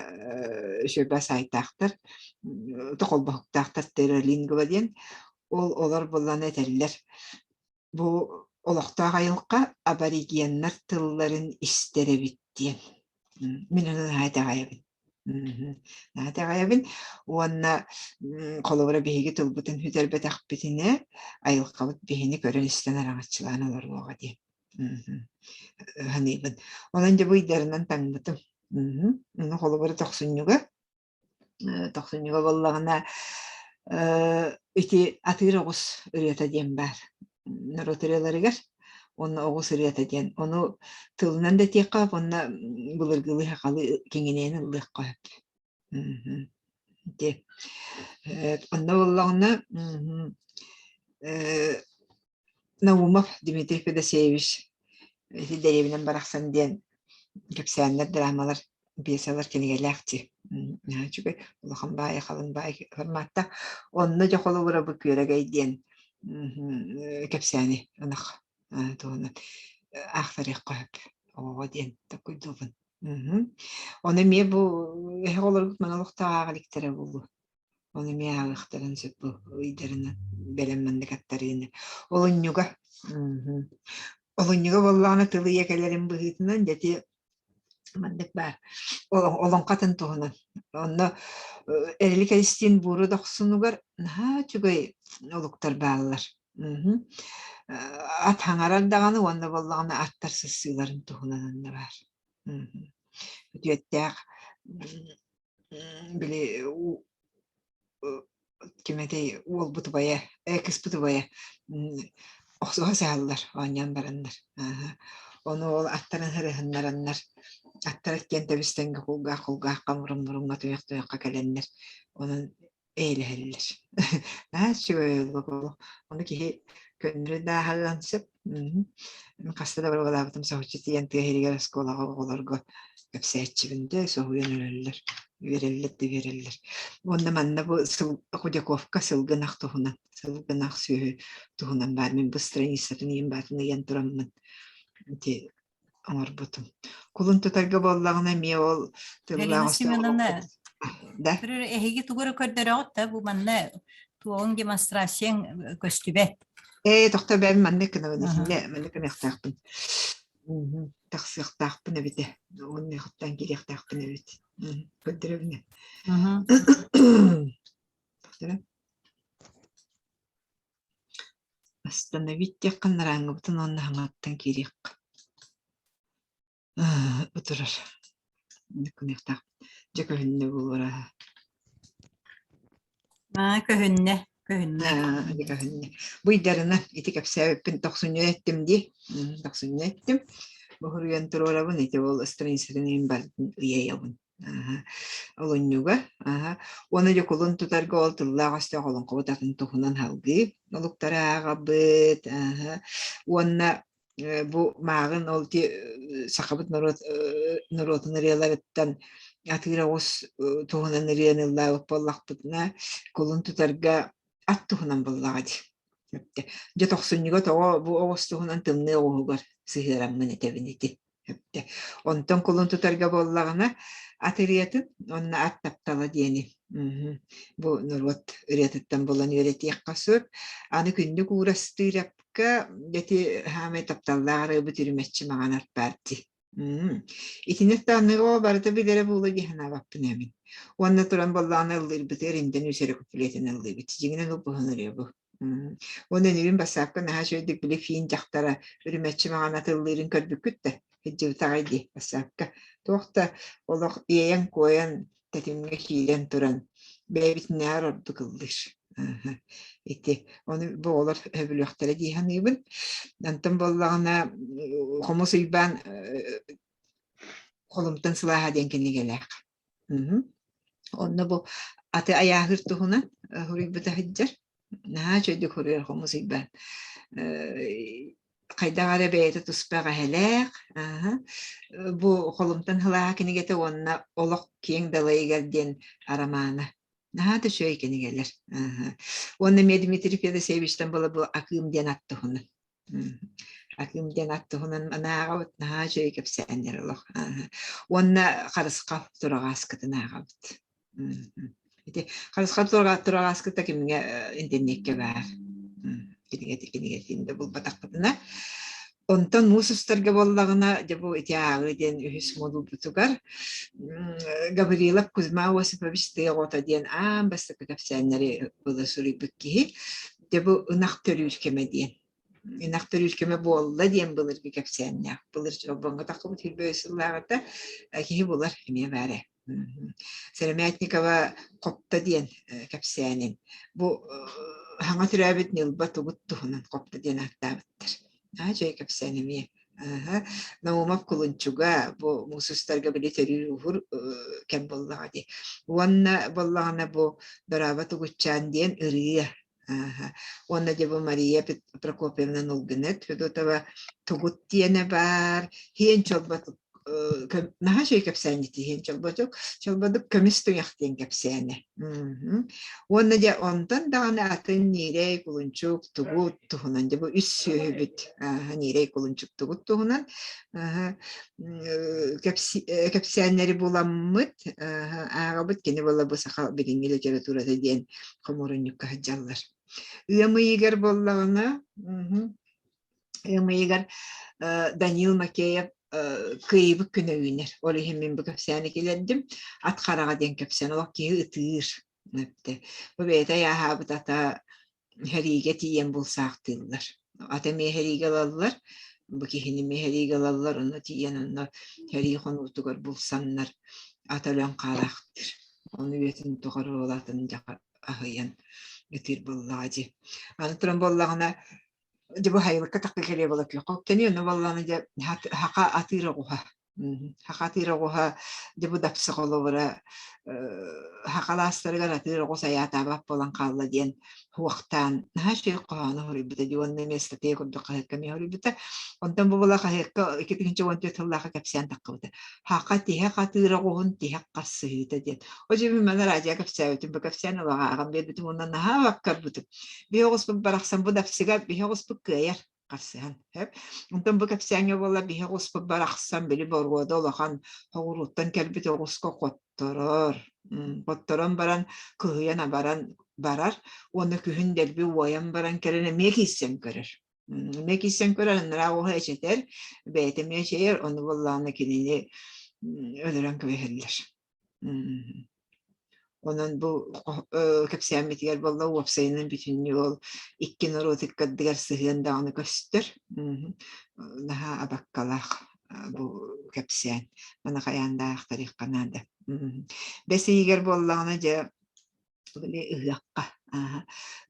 үчүгэй сайтаахтар, холбоһуктаахтар Терралингва диэн ол олор булан этэллэр. Бу олохтоох айылҕа аборигеннар тылларын истэр эбит диэн. Мин ону наһаа итэҕэйэбин. Наһаа итэҕэйэбин уонна холобура биһиги тылбытын сүтэрбэтэхпитинэ айылҕабыт биһини көрөн-истэн араҥаччылаан олоруоҕа диэн саныыбын. Онон дьэ бу ыйдарынан таҥмытым. Ону холобура тохсунньуга тохсунньуга буоллаҕына ити атыыр оҕус ырыата диэн баар норуот ырыаларыгар уонна оҕус ырыата диэн ону тылынан да этиэххэ уонна былыргылыы сахалыы киҥинэйэн ыллыахха сөп. Ити онно буоллаҕына Наумов Дмитрий Федосеевич ити дэриэбинэм барахсан диэн кэпсээннэр, драмалар, пьесалар кинигэлээх дии. Наһаа үчүгэй, улахан баай, халыҥ баай форматтаах. Онно дьэ холобура бу Күөрэгэй диэн кэпсээни ынах туһунан аахтарыахха сөп. Оҕоҕо диэн такуйдуубун. Ону эмиэ бу эһэ олорбут маны олохтоох ааҕа иликтэрэ буолуо. Ону эмиэ ааҕыахтарын сөп бу ыйдарынан бэлэм маннык аттарыыны. Олунньуга Олунньуга буоллаҕына тыл ыйа кэлэрин быһыытынан дьэ ити маннык баар олоҥхо атын туһунан. Онно Эрилик Эристиин Бууру Дохсунугар наһаа үчүгэй олуктар бааллар. Ат хаҥарар даҕаны уонна буоллаҕына аттар сыссыыларын туһунан онно баар. Үтүөттээх били ким этэй уолбут убайа, кыыспыт убайа охсуһа сыһаллар оонньоон бараннар. Ону ол аттарын харыһыннараннар, аттара иккиэн тэбис-тэҥҥэ кулгаах кулгаахха, мурун муруҥҥа, туйах туйахха кэлэннэр онон эйэлэһэллэр. Наһаа үчүгэй олох. Ону киһи көннөрү да ааһыан сөп. Мин хаста да боруобалаабытым соһуччу тиийэн тыа иһигэр оскуолаҕа оҕолорго кэпсээччибин дэ соһуйан өлөллөр, үөрэллэр да үөрэллэр. Уонна манна бу сыл Худяковка сылгы ынах туһунан, сылгы ынах сүөһү туһунан баар. Мин бу страницатын ийэм баатын ыйан тураммын ити оҥорбутум. Кулун тутарга буоллаҕына эмиэ ол Галина тыллаах өстөөх Семеновна, олохпут да эһиги тугу эрэ көрдөрөҕүт да бу манна туоҕуҥ демонстрацияҥ көстүбэт. Ээ, тохтоо бэйэм маннык гынабын Аха. итиннэ маннык гыныахтаахпын. Тахсыахтаахпын эбитэ. Уонна киириэхтээхпин эбит. Көрдөрөбүнэ. Тохтоо. Остановить диэххин нарааҥҥыбытын уонна хаҥаттан киириэххэ. Утурар. Гыныахтаах. Дьэ көһүннэ буолуора. Аа, көһүннэ, көһүннэ. Дьэ көһүннэ. Бу ыйдарынан ити кэпсээбиппин тохсунньу эттим дии. Тохсунньу эттим. Бу суруйан туруорабын ити ол страницатын иһин барытын ыйайабын. Олунньуга уонна дьокулун тутарга ол тыллаах өстөөх олоҥхобут атын туһунан салгыы олуктары ааҕабыт уонна бу мааҕын ол ти сахабыт норуот норуотун ырыаларыттан атыыр оҕус туһунан ырыаны ыллаабыт буоллахпытына кулун тутарга ат туһунан буоллаҕа дии. Дьэ тохсунньуга тоҕо бу оҕус туһунан тымныы оҕуһугар сыһыараммын этэбин ити. Эптэ. Онтон кулун тутарга буоллаҕына ат ырыатын уонна ат таптала диэни бу норуот ырыатыттан булан үөрэтиэххэ сөп. Аны күннүк уурастыырапка ити саамай тапталлаах ырыабыт үрүмэччи маҥан ат баар дии. Итини даҕаны оо барыта билэрэ буолуо дии санаабаппын ээ мин. Уонна туран буоллаҕына ыллыырбытыгар индэн үс эрэ куплетын ыллыыбыт. Дьиҥинэн ылбыһын ырыа бу. Уонна үнүрүүн бассаапка наһаа үчүгэйдик били фин дьахтара үрүмэччи маҥан атыллыырын көрбүккүт да сылдьыбыт аҕай дии бассаапка. Туох да олох иэйэн-куойан тэтимҥэ киирэн туран бэйэбитинээҕэр ордук ыллыыр. Ити ону бу оҕолор сөбүлүөхтэрэ дии саныыбын. Онтон буоллаҕына Хомус Уйбаан Холумтан сылааһа диэн кинигэлээх. Онно бу аты айааһыыр туһунан суруйбута сылдьар. Наһаа үчүгэйдик суруйар Хомус Уйбаан. Хайдах эрэ бэйэтэ туспа эҕэһэлээх. Бу Холумтан сылааһа кинигэтэ уонна Олох киэҥ далайыгар диэн арамаана. Наһаа да үчүгэй кинигэлэр. Уонна эмиэ Дмитрий Федосеевичтан була бу Акыым диэн ат туһунан. Акыым диэн ат туһунан ааҕабыт, наһаа үчүгэй кэпсээннэр олох. Уонна Харысхал тураҕааскытын ааҕабыт. Ити Харысхал тураҕааскыта кимҥэ интернеккэ баар. Кинигэтин кинигэтин да булбатахпытына. Онтон муус устарга буоллаҕына, дьэ бу ити ааҕыы диэн үһүс модулбутугар Гаврилов Кузьма Осипович Тыа оҕото диэн аан бастакы кэпсээннэри былыр суруйбут киһи. Дьэ бу ынах төрүүр кэмэ диэн. Ынах төрүүр кэмэ буолла диэн былыргы кэпсээннээх. Былыр Чолбоҥҥо тахсыбыт сүүрбэ сыллааҕыта киһи булар эмиэ баар ээ. Сыромятникова Хопто диэн кэпсээнин. Бу саҥа төрөөбүт ньылба тугут туһунан Хопто диэн ааттаабыттар. Аа дьэ кэпсээн эмиэ. Наумов кулунчуга бу муус устарга били төрүүр уһур кэм буоллаҕа дии. Уонна буоллаҕына бу Дорообо тугутчаан диэн ырыа. Уонна дьэ бу Мария Прокопьевна Нулгынет Федотова тугут диэнэ баар, Һиэн чолбот наһаа үчүгэй кэпсээнньит иһин чолбодук чолбодук көмүс туйах диэн кэпсээнэ уонна дьэ онтон даҕаны атын ньиирэй кулунчук тугут туһунан дьэ бу үс сүөһүбүт ньиирэй кулунчук тугут туһунан кэпсээннэри буламмыт ааҕабыт кини буола бу саха билиҥҥи литературата диэн хомуурунньукка сылдьаллар ыам ыйыгар буоллаҕына Ыам ыйыгар Данил Макеев кыайыбыт күнэ үүнэр. Ол иһин мин бу кэпсээни киллэрдим. Ат хараҕа диэн кэпсээн олох киһи ытыыр. Бу бэйэтэ айааһаабыт ата сэриигэ тиийэн булсаахтыыллар. Ата эмиэ сэриигэ ылаллар, бу киһини эмиэ сэриигэ ылаллар, онно тиийэн онно сэрии хонуутугар булсаннар ата өлөн хаалаахтыыр. Ону үйэтин тухары ол атын аһыйан ытыыр буоллаҕа дии. Аны туран буоллаҕына Дьэ бу сайылыкка тахха кэлиэ буола күөххэ үктэниэ, онно буоллаҕына дьэ хака атыыр оҕуһа хака атыыр оҕуһа дьэ бу дапсы холобура хакалаастарыгар атыыр оҕус айаатаабат буолан хаалла диэн уохтаан наһаа үчүгэй хоһоону суруйбута дии уонна эмиэ ыстатыйа курдук хаһыакка эмиэ суруйбута. Онтон бу буола хаһыакка 2014 сыллаахха кэпсээн таххыбыта. Хака тиһэх атыыр оҕуһун тиһэх харсыһыыта диэн. О дьэ мин маны радио кэпсээбитим, бу кэпсээн олоҕо ааҕан биэрбитим уонна наһаа баккарбытым. Биһи оҕуспут барахсан бу дапсыга биһи оҕуспут кыайар харсыһан сөп. Онтон бу кэпсээҥҥэ буолла биһи оҕуспут барахсан били боруода улахан соҕурууттан кэлбит оҕуска хотторор. Хотторон баран кыһыйан абаран барар уонна күһүн дэлби уойан баран кэлэн эмиэ киирсэн көрөр. Эмиэ киирсэн көрөр, анараа оҕуһа эчэтэр, бэйэтэ эмиэ эчэйэр, ону буоллаҕына кинини өлөрөн кэбиһэллэр. Онон бу кэпсээммитигэр буолла уопсайынан бүтүннүү ол икки норуот ыккардыгар сыһыан даҕаны көстөр. Наһаа абаккалаах бу кэпсээн. Маны хайаан да аахтарыахха наада. Бэс ыйыгар буоллаҕына дьэ били ыһыахха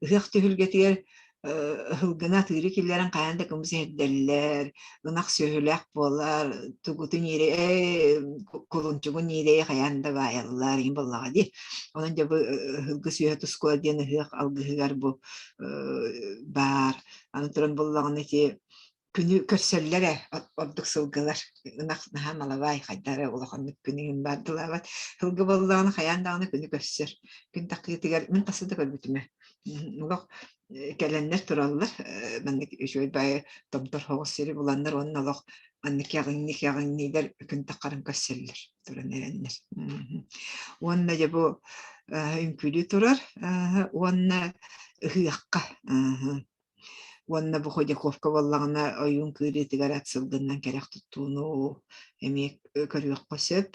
ыһыах түһүлгэтигэр ыһылгына атыыры киллэрэн хайаан да кымыс иһэрдэллэр, ынах сүөһүлээх буолар, тугутун иирэй, кулунчугун иирэйи хайаан да баайаллар игин буоллаҕа дии. Онон дьэ бу ыһылгы сүөһэ тускула диэн ыһыах алгыһыгар бу баар. Аны туран буоллаҕына ити күнү көрсөллөр ээ ордук сылгылар ынах наһаа малабаай хайдах эрэ улаханнык күнү иһин баардылаабат сылгы буоллаҕына хайаан даҕаны күнү көрсөр күн таххыытыгар мин хаста да көрбүтүм ээ олох кэлэннэр тураллар маннык үчүгэй баайы томтор соҕус сири буланнар уонна олох маннык кэҕиҥни кэҕиҥниилэр күн таххарын көрсөллөр туран эрэннэр уонна дьэ бу үҥкүүлүү турар уонна ыһыахха Уонна бу Ходяковка буоллаҕына ойуун кыырыытыгар ат сылгыннан кэрэх туттууну эмиэ көрүөххэ сөп.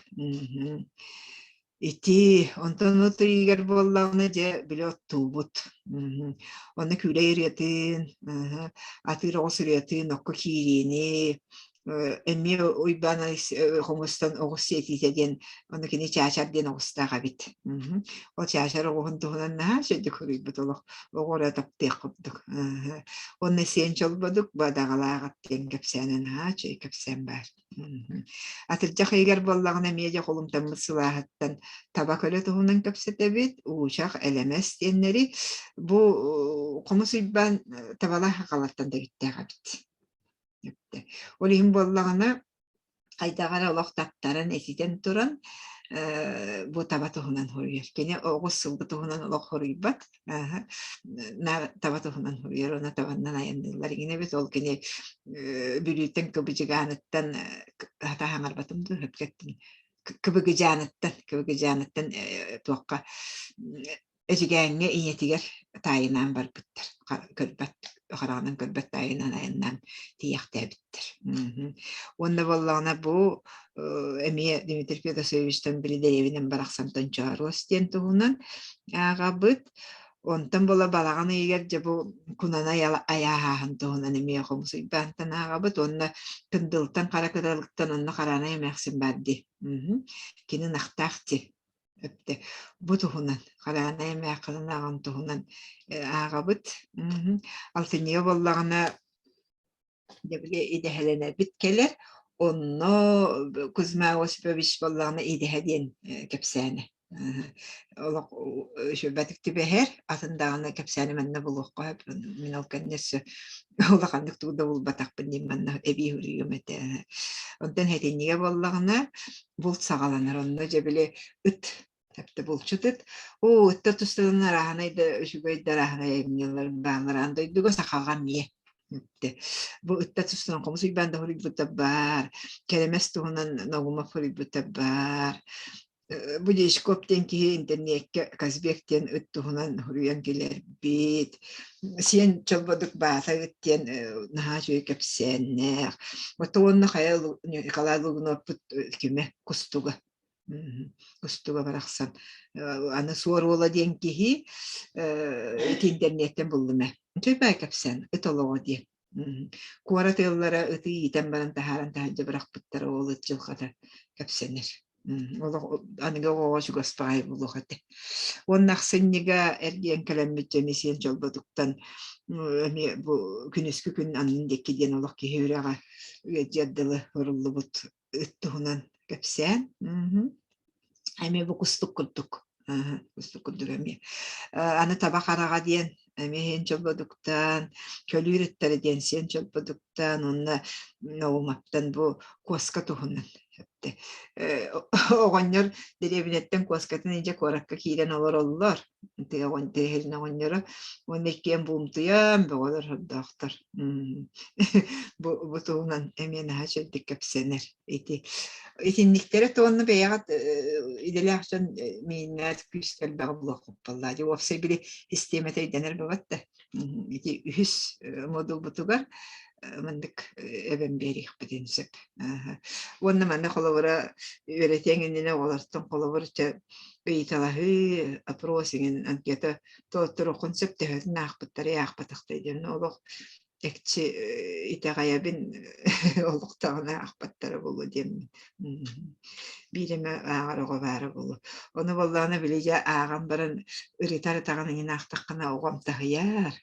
Ити онтон от ыйыгар буоллаҕына дьэ били оттуубут. Мгм. Онно күүлэй ырыатын, аһа, атыыр оҕус ырыатын, окко киириини, эмиэ Уйбаан хомустан оҕус сиэтиитэ диэн, ону кини Чаачар диэн оҕустаах эбит. Мгм. Ол Чаачар оҕуһун туһунан наһаа үчүгэйдик суруйбут олох оҕо эрэ таптыах курдук. Аһа. Уонна сиэн чолбодук бадаҕалаах ат диэн кэпсээнэ наһаа үчүгэй кэпсээн баар. Атырдьах ыйыгар буоллаҕына эмиэ дьэ холумтаммыт сылааһыттан таба көлө туһунан кэпсэтэбит, уучах, элэмэс диэннэри. Бу хомус Уйбаан табалаах аҕалартан дэгиттээх эбит. Ол иһин буоллаҕына хайдах эрэ олох таттаран этитэн туран бу таба туһунан суруйар. Кини оҕус сылгы туһунан олох суруйбат. Таба туһунан суруйар уонна табаннан айанныыллар игин эбит. Ол кини Бүлүүттэн Кыбыдьыгааныттан хатааһаҥарбатым дуу сөпкө Кыбыгыдьааныттан Кыбыгыдьааныттан туохха Эдьигээҥҥэ ийэтигэр таайынаан барбыттар. Көрбөт хараҕынан көрбөт таайынан айаннаан тиийэхтээбиттэр. Уонна буоллаҕына бу эмиэ Дмитрий Федосеевичтан били дэриэбинэн барахсан Тончооруос диэн туһунан ааҕабыт. Онтон буола балаҕан ыйыгар дьэ бу Кунанай айааһааһын туһунан эмиэ Хомус Уйбаантан ааҕабыт уонна Кындылтан Хара Кыталыктан онно Хараанай эмээхсин баар дии. Кини ынахтаах дии. Өптө. Бу туһунан Хараанай эмээххинин ааҕан туһунан ааҕабыт. Алтынньыга буоллаҕына дьэ били идэһэлэнэбит кэлэр. Онно Кузьма Осипович буоллаҕына идэһэ диэн кэпсээнэ. Олох үчүгэйдик түбэһэр, атын даҕаны кэпсээни манна булуохха сөп. Мин ол кэннэ өссө улаханнык тугу да булбатахпын диэн манна эбии суруйуом этэ. Онтон сэтинньигэ буоллаҕына булт саҕаланар. Онно дьэ били ыт Тэптэ булчут ыт. Оо, ыттар тустарынан арааһынай да үчүгэй да арааһынай айымньылар бааллар. Аан дойдуга сахаҕа эмиэ. Бу ыттар тустарынан Хомус Уйбаан да суруйбута баар, Кэрэмэс туһунан Ногумов суруйбута баар. Бу Дьячков диэн киһи интернеккэ Казбек диэн ыт туһунан суруйан кэлэрбит. Сиэн Чолбодук Баата ыт диэн наһаа үчүгэй кэпсээннээх. Оттон уонна хайа Николай Лугуновпут кимэ Кустуга. Кустуга барахсан. Аны Суор уола диэн киһи ити интернеттэн буллум ээ. Үчүгэй кэпсээн, ыт олоҕо диэн. Куорат ыаллара ыты иитэн баран таһааран таһырдьа бырахпыттара ол ыт дьылҕата кэпсэнэр. Олох аныгы оҕоҕо чугас баҕайы буолуох этэ. Уонна ахсынньыга эргийэн кэлэммит дьэни сиэн Чолбодуктан эмиэ бу күнүскү күн аннын диэки диэн олох киһи үрэҕэ ыалдьыар дылы суруллубут ыт туһунан кэпсээн. Эмиэ бу кустук курдук. Кустук курдук эмиэ. Аны таба хараҕа диэн эмиэ сиэн Чолбодуктан, көлүүр ыттара диэн сиэн Чолбодуктан уонна Науматтан бу куоска туһунан Оҕонньор дэриэбинэттэн куоскатын илдьэ куоракка киирэн олороллор. Тыа сирин оҕонньоро уонна иккиэн буумтуйан бөҕөлөр сордоохтор. Бу бу туһунан эмиэ наһаа үчүгэйдик кэпсэнэр. Ити итинниктэрэ туонна бэйэҕит идэлээх дьон мииннээх күүс элбэҕи булуоххут буоллаа дии. Уопсай били систиэмэтэ өйдөнөр бабат да. Ити үһүс модулбутугар маннык эбэн биэриэхпитин сөп. Уонна манна холобура үөрэтиэҥ иннинэ оҕолортон холобур чэ ыйыталаһыы, опрос иҥин анкета толотторуоххун сөп төһөтүн аахпыттарый аахпатахтарый диэн олох экчи итэҕэйэбин олохтоҕуна аахпаттара буолуо диэммин. Биир эмэ ааҕар оҕо баара буолуо. Ону буоллаҕына били дьэ ааҕан баран ырытар ытаҕын иҥин аахтаххына оҕом таһыйар.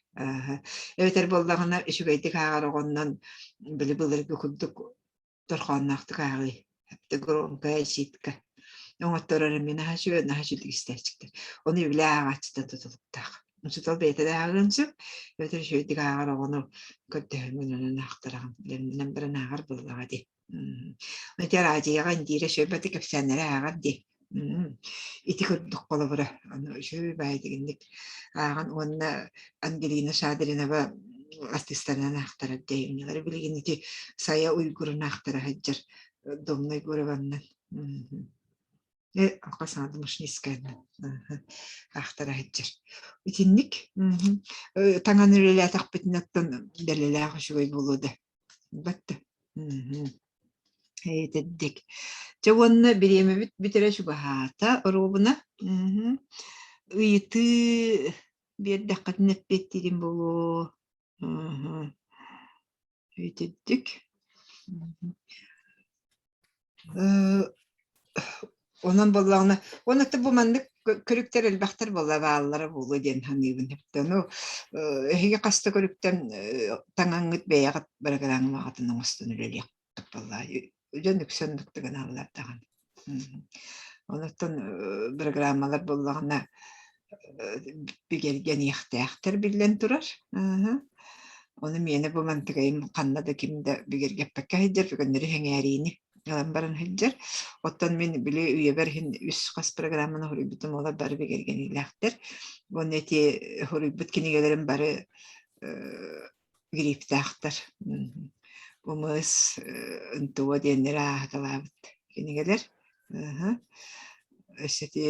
Эбэтэр буоллаҕына үчүгэйдик ааҕар оҕоннон били былыргы курдук дорҕоонноохтук ааҕыы. Громкая читка. Оҥотторор эмиэ наһаа үчүгэй, наһаа үчүгэй истээччиктэр. Ону били ааҕааччыттан тутулуктаах. Учуутал бэйэтэ да ааҕыан сөп, эбэтэр үчүгэйдик ааҕар оҕону көрдөһөммүн онон аахтараҕын. Билэмминэн баран ааҕар буоллаҕа дии. Ити араадьыйаҕа Индира үчүгэй кэпсээннэри ааҕар дии. Ити курдук холобура аны үчүгэй баайдыгыннык ааҕан уонна Ангелина Шадринова артыыстарынан аахтарар дьайымньылары билигин ити Сайа Уйгурун аахтара сылдьар Домна Егорованнан Алҕас Машинисткаянан аахтара сылдьар. Итинник таҥан үлэлээтэхпитинэ оттон дэлэлээх үчүгэй буолуо да. Батта. Этэрдик. Дьэ уонна бириэмэбит бүтэрэ чугаһаата оруобуна. Ыйытыы биэрдэххитинэ эппиэттиирим буолуо. Итирдик. Онон буоллаҕына, уонна бу маннык көрүктэр элбэхтэр буолла бааллара буолуо диэн саныыбын. Ну, эһиги хас да көрүктэн таҥаҥҥыт бэйэҕит бырагыраамаҕытын оҥостон үлэлиэххит буоллаа. Дьон үксэ оннук да гыналлар даҕаны. Онуттан бырагыраамалар буоллаҕына бигэргэниэхтээхтэр биллэн турар. Ону миэнэ бу мантыкайым ханна да ким да бигэргэппэккэ сылдьар, бүгүннэри сэҥээриини ылан баран сылдьар. Оттон мин били үйэбэр иһин үс хас программаны хоруйбутум олор бары бигэргэниилээхтэр. Уонна ити хоруйбут кинигэлэрим бары грипптаахтар. Умыс, НТО диэннэри ааһыталаабыт кинигэлэр. Өссө ити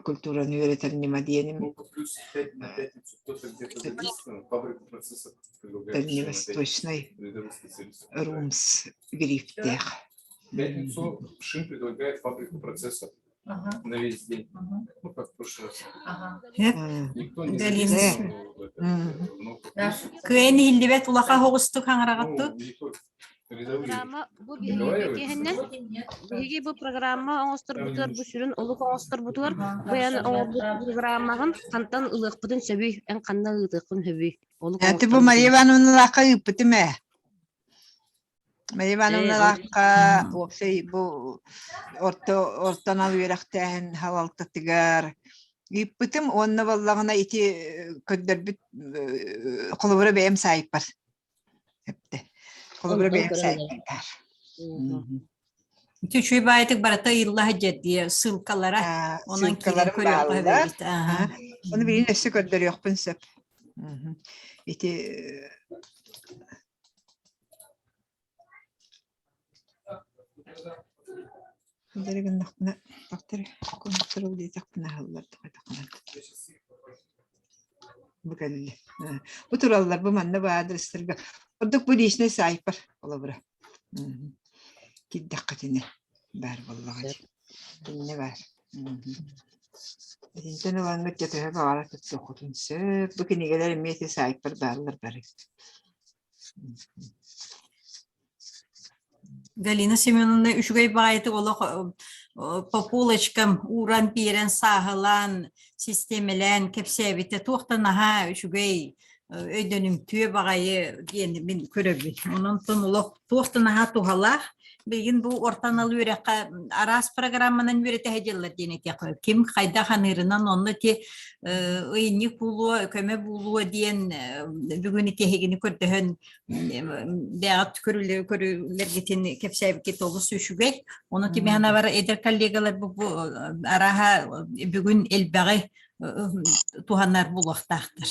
культураны үөрэтэр ньыма диэним Дальневосточный Румс грифтээх. Пятницу Шин предлагает фабрику процессов Ага. на весь день. Ага. Ну, как в прошлый раз. Ага. Никто не Галина. задействован в этом. Но Да. Кыайан иһиллибэт улахан оҕустук хаҥараҕаттыт. ну, никто рядовые Программа бу биһиги договариваются. киһиннэ биһиги бу программа оҥосторбутугар бу сүрүн олук оҥосторбутугар Ага, бу эн хорошо. оҥорбут программаҕын хантан ылыахпытын сөбүй эн ханна ыытыаххын сөбүй олук Это бу Мария оҥосторбутугар Ивановналаахха ыыппытым ээ. Мария Ээ, Ивановналаахха уопсай бу орто орто анал үөрэхтээһин салалтатыгар ыыппытым уонна буоллаҕына ити көрдөрбүт холобура бэйэм саайпар эптэ. Холобура Онтон бэйэм көрөн саайпар баар. Ити үчүгэй баайытык барыта ыйылла сылдьар дии ссылкалара. Онон киирэн Ссылкаларым көрүөххэ бааллар. эбит. Аха. Ону билигин өссө көрдөрүөхпүн сөп. Ити Дэрэ гыннахпына тахтар контрол диэтэхпинэ аһыллар тоҕойдоххуна бу кэллэ. Бу тураллар бу манна бу адрестарга. Ордук бу личный сайпар холобура. Киирдэххитинэ баар буоллаҕа дии. Иннэ баар. Итинтэн ылаҥҥыт дьэ төһө баҕарар туттуоххутун сөп. Бу кинигэлэр эмиэ ити сайтар бааллар бары. Галина Семеновна үчүгэй баҕайытык олох по полочкам ууран биэрэн сааһылаан систиэмэлээн кэпсээбитэ туох да наһаа үчүгэй өйдөнүмтүө баҕайы диэн мин көрөбүн. Онон олох туох да наһаа туһалаах. Билигин бу орто анал үөрэххэ араас программанан үөрэтэ сылдьаллар диэн этиэххэ. Ким хайдах аныырынан онно ити ыйынньык буолуо, көмө буолуо диэн бүгүн ити эһигини көрдөһөн бэйэҕит көрүүлэргитин кэпсээбиккит олус үчүгэй. Ону тимэхэнэ бар эдэр коллегалар бу арааһа бүгүн элбэҕи туһанар буолуохтаахтар.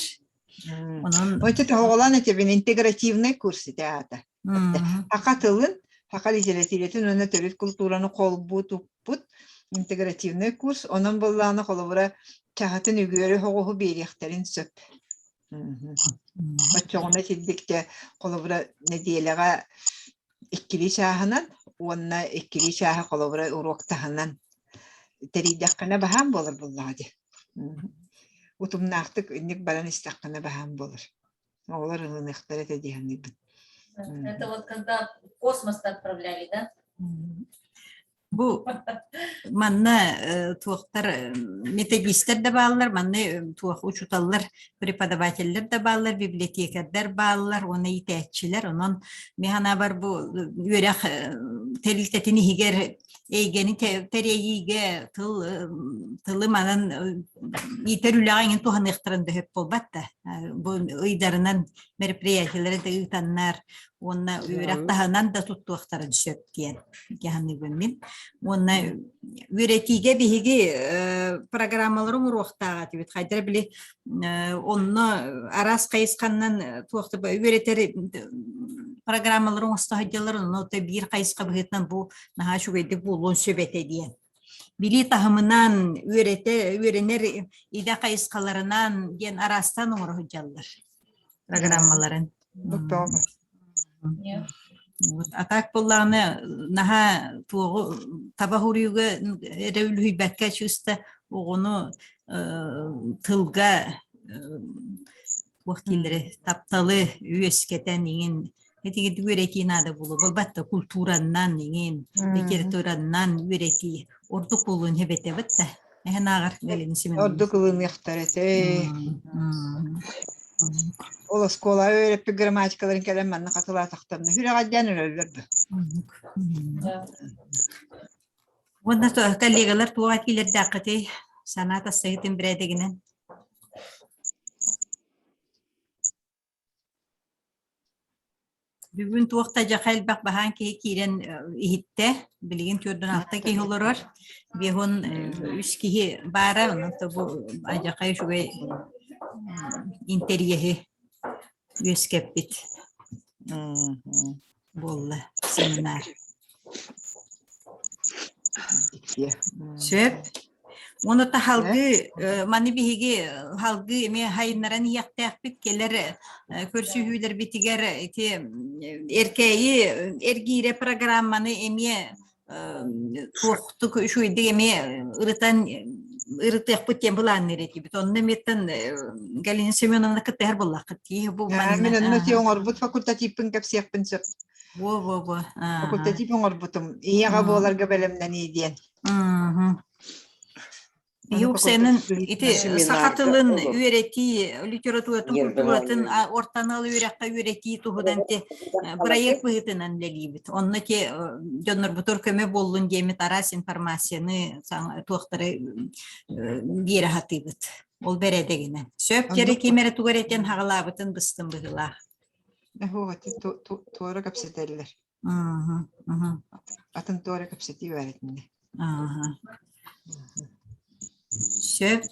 Онон Ити тоһоҕолоон этибин интегративный курс ити аата. Саха тылын, саха литературатын уонна төрүт култуураны холбуу туппут интегративный курс. Онон буоллаҕына холобура чаһытын үгүөрү оҕуһу биэриэхтэрин сөп. Оччоҕуна итирдиктэ холобура нэдиэлэҕэ иккилии чааһынан уонна иккилии чааһы холобура уруок таһынан тэрийдэххинэ баһаам буолар буоллаҕа дии. Утумнаахтык инник баран истэххинэ баһаам буолар. Оҕолор ылыныахтара этэ дии саныыбын. Это вот когда в космос отправляли, да? Бу манна туохтар методистар да бааллар, манна туох учууталлар, преподавателлэр да бааллар, библиотекардар бааллар уонна иитээччилэр. Онон мин санаабар бу үөрэх тэрилтэтин иһигэр эйгэни тэрийиигэ тыл тылы манан иитэр үлэҕэ эҥин туһаныахтарын да сөп буолбат да. Бу ыйдарынан мероприятиелары да ыытаннар уонна үөрэх таһынан да туттуохтарын сөп диэн дьаһаныыбын мин. Уонна үөрэтиигэ биһиги программалары оҥоруохтаах этибит. Хайдара били онно араас хайысханнан туох да үөрэтэр программалары оҥосто сылдьаллар, онно биир хайысха быһыытынан бу наһаа үчүгэйдик буолуон сөп этэ диэн. Билии таһымынан үөрэтэ үөрэнэр идэ хайысхаларынан диэн араастаан оҥоро сылдьаллар программаларын. Вот, а так буоллаҕына наһаа туоҕу таба хоруйга эрэ үлүһүйбэккэ чисто оҕону тылга туох дииллэрэ тапталы үөскэтэн иҥин итигит үөрэтии наада буолуо буолбат да культураннан иҥин литератураннан үөрэтии ордук буолуон эбэтэбит да эһэн ааҕар Галина Семеновна Ордук ылыныахтар этэ. Ол оскуолаҕа үөрэппит грамматикаларын кэлэн манна хатылаатахтарына сүрэҕэлдээн өлөллөр да. Уонна коллегалар туох этиилэрдээххитий? Санаа тастыгытын бирээдэгинэн. Бүгүн туох да дьаха элбэх баһаан киһи киирэн иһиттэ. Билигин түөрдүн алта киһи олорор. Биэһун үс киһи баара, онон бу адьаха үчүгэй интэриэһи үөскэппит буолла семинар. Сөп. Уонна та халгыы маны биһиги халгыы эмиэ хайыннаран иһиэхтээхпит кэлэр көрсүһүүлэрбитигэр ити эркээйи эргиирэ программаны эмиэ туохтук үчүгэйдик эмиэ ырытан ырытыахпыт диэн былаанныыр этибит. Онно эмиэттэн Галина Семеновна кыттыһар буоллаххыт дии. Бу Мин онно ти оҥорбут факультативпын кэпсиэхпин сөп. Во-во-во. Факультатив оҥорбутум. Ийэҕэ буоларга бэлэмнэнии диэн. Юксенин ити саха тылын үөрэтии, литературатын, культуратын ортанал үөрэххэ үөрэтии туһунан те проект быһыытынан үлэлиибит. Онно те дьоннорбутугар көмө буоллун диэмит араас информацияны туохтары биэрэ сатыыбыт. Ол бэрээдэгинэн. Сөп дьэри ким эрэ тугу эрэ этэн хаҕалаабытын быстым быһыылаах. Туора кэпсэтэллэр. Атын туора кэпсэтии баар итиннэ. Сөп.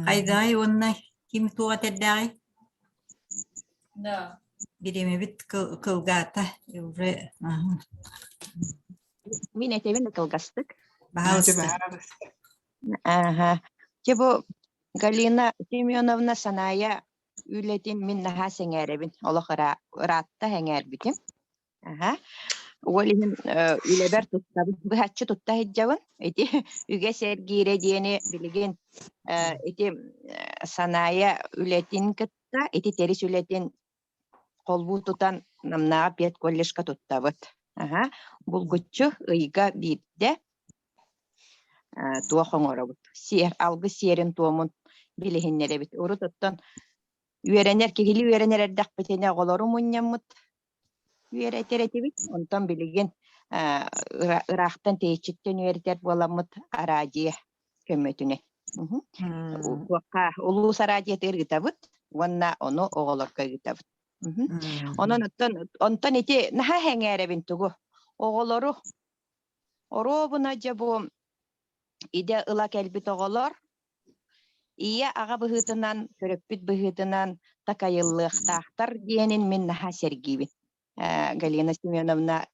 Хайдаҕай уонна ким туох этэрдээҕий? Да. Бириэмэбит кылгаата. Уже Мин этэбин да кылгастык. Баһаалыста. Ааха. Дьэ бу Галина Семеновна Саная үлэтин мин наһаа сэҥээрэбин. Олох ыраатта сэҥээрбитим. Аһа. Ол иһин үлэбэр туттабын, быһаччы тутта сылдьабын. Ити үгэс эргиирэ диэни билигин ити Санаайа үлэтин кытта ити Тэрис үлэтин холбуу тутан Намнааҕы педколледжка туттабыт. Аһа. Булгуччу ыйга биирдэ туох оҥоробут? Сиэр, алгыс сиэрин-туомун билиһиннэрэбит. Урут оттон үөрэнэр, киһилии үөрэнэр эрдэхпитинэ оҕолору мунньаммыт үөрэтэр этибит. Онтон билигин ыраахтан тэйиччиттэн үөрэтэр буоламмыт араадьыйа көмөтүнэн. Туохха улуус араадьыйатыгар ыытабыт уонна ону оҕолорго ыытабыт. Онон оттон онтон ити наһаа сэҥээрэбин тугу оҕолору оруобуна дьэ бу идэ ыла кэлбит оҕолор Ийэ аҕа быһыытынан, төрөппүт быһыытынан такайыллыахтаахтар диэнин мин наһаа сэргиибин. Галина Семеновна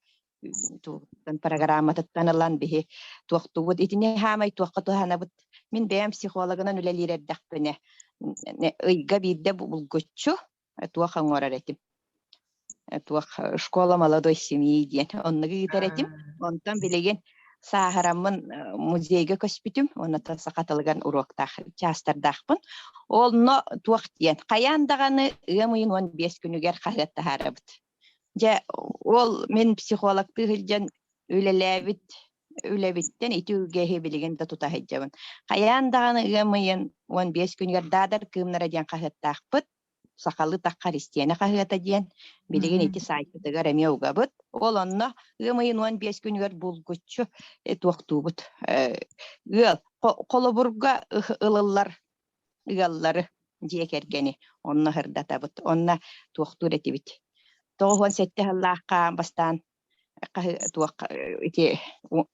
программатыттан ылан биһи туохтуубут итини хаамай туохха туһанабыт мин бэйэм психологынан үлэлиир эрдэхпинэ ыйга биирдэ булгуччу туох оҥорор этим туох школа молодой семьи диэн оннук ыытар этим онтон билигин сааһыраммын музейга көспүтүм оннотон саха тылыгар уруоктаах чаастардаахпын онно туох диэн хайаан даҕаны ыам ыйын 15 күнүгэр хаһыат таһаарабыт дьэ ол мин психологтыы сылдьан үлэлээбит үлэбиттэн ити үгэһи билигин да тута сылдьабын хайаан даҕаны ыам ыйын 15 күнүгэр даадар кыымнара диэн хаһыаттаахпыт сахалыы таххар истиэнэ хаһыата диэн билигин ити сайтытыгар эмиэ угабыт. Ол онно ыам ыйын 15 күнүгэр булгуччу туохтуубут. Ыал холобурга ылыллар ыаллары дьиэ кэргэни онно сырдатабыт. Онно туохтуур этибит. 97 сыллаахха бастаан туох ити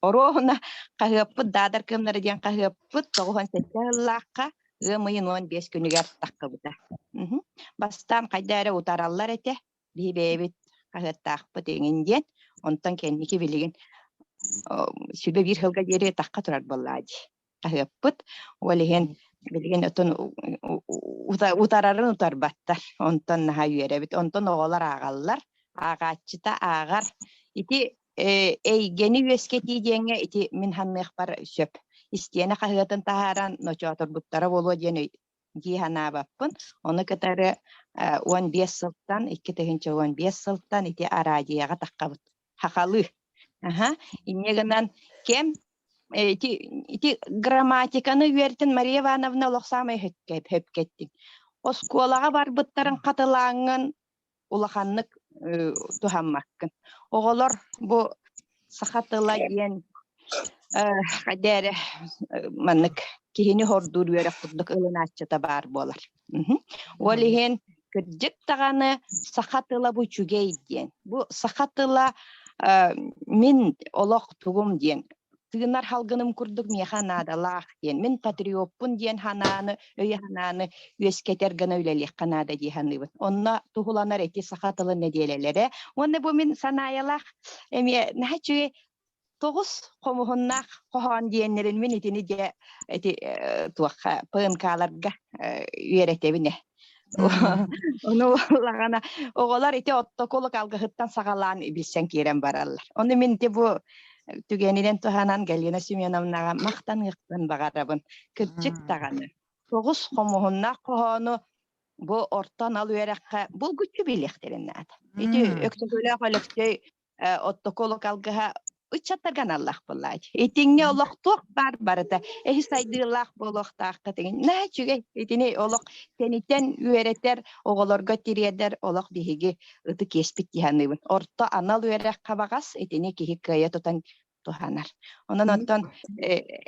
оруоһуна хаһыаппыт Даадар кыымнара диэн хаһыаппыт 97 сыллаахха ыам ыйын 15 күнүгэр таххыбыта. Бастаан хайда эрэ утараллар этэ, биһи бэйэбит хаһыаттаахпыт иҥин диэн, онтон кэнники билигин сүбэ биир сылга диэри тахха турар буоллаа дии хаһыаппыт. Ол иһин билигин отон утарарын утарбаттар. Онтон наһаа үөрэбит. Онтон оҕолор ааҕаллар. Ааҕааччыта ааҕар. Ити эйгэни үөскэтии диэҥҥэ ити мин саныахпар сөп. Истиэнэ хаһыатын таһааран ночооторбуттара буолуо диэн дии санаабаппын. Ону кытары 15 сылтан, 2015 сылтан ити араадьыйаҕа таххабыт. Хахалыы. Аха. Инньэ гынан кэм ити, ити грамматиканы үөртэн Мария Ивановна олох саамай хөпкөттүн. Оскуолаҕа барбыттарын хатылааҥҥын улаханнык туһаммаккын. Оҕолор бу саха тыла диэн хайда эрэ маннык киһини хордуур үөрэх курдук ылынааччыта баар буолар. Ол иһин кырдьык даҕаны саха тыла бу үчүгэй диэн. Бу саха тыла мин олох тугум диэн тыынар халгыным курдук миэхэ наадалаах диэн мин патриоппун диэн санааны өйө санааны үөскэтэр гына үлэлиэххэ наада дии саныыбын. Онно туһуланар ити саха тылын нэдиэлэлэрэ. Уонна бу мин санаайалаах эмиэ наһаа үчүгэй тоҕус хомуһуннаах хоһоон диэннэрин мин итини дьэ ити туохха ПНК-ларга үөрэтэбин ээ. Ону буоллаҕына оҕолор ити оттокулук алгыһыттан саҕалаан билсэн киирэн бараллар. Ону мин ити бу түгэнинэн туһанан Галина Семеновнаҕа махтаныахпын баҕарабын. Кырдьык даҕаны тоҕус хомуһуннаах хоһоону бу орто анал үөрэххэ булгуччу билиэхтэрин наада. Ити Өксөкүлээх Өлөксөй оттоколог алгыһа ыччаттарга аналлаах буоллааччы. Итиҥҥэ олох туох баар барыта эһи сайдыылаах буолуохтаахха тигин наһаа үчүгэй. Итини олох тэнитэн үөрэтэр, оҕолорго тириэрдэр олох биһиги ытык иэспит дии саныыбын. Орто анал үөрэххэ баҕас итини киһи кыайа тутан туһанар. Онон оттон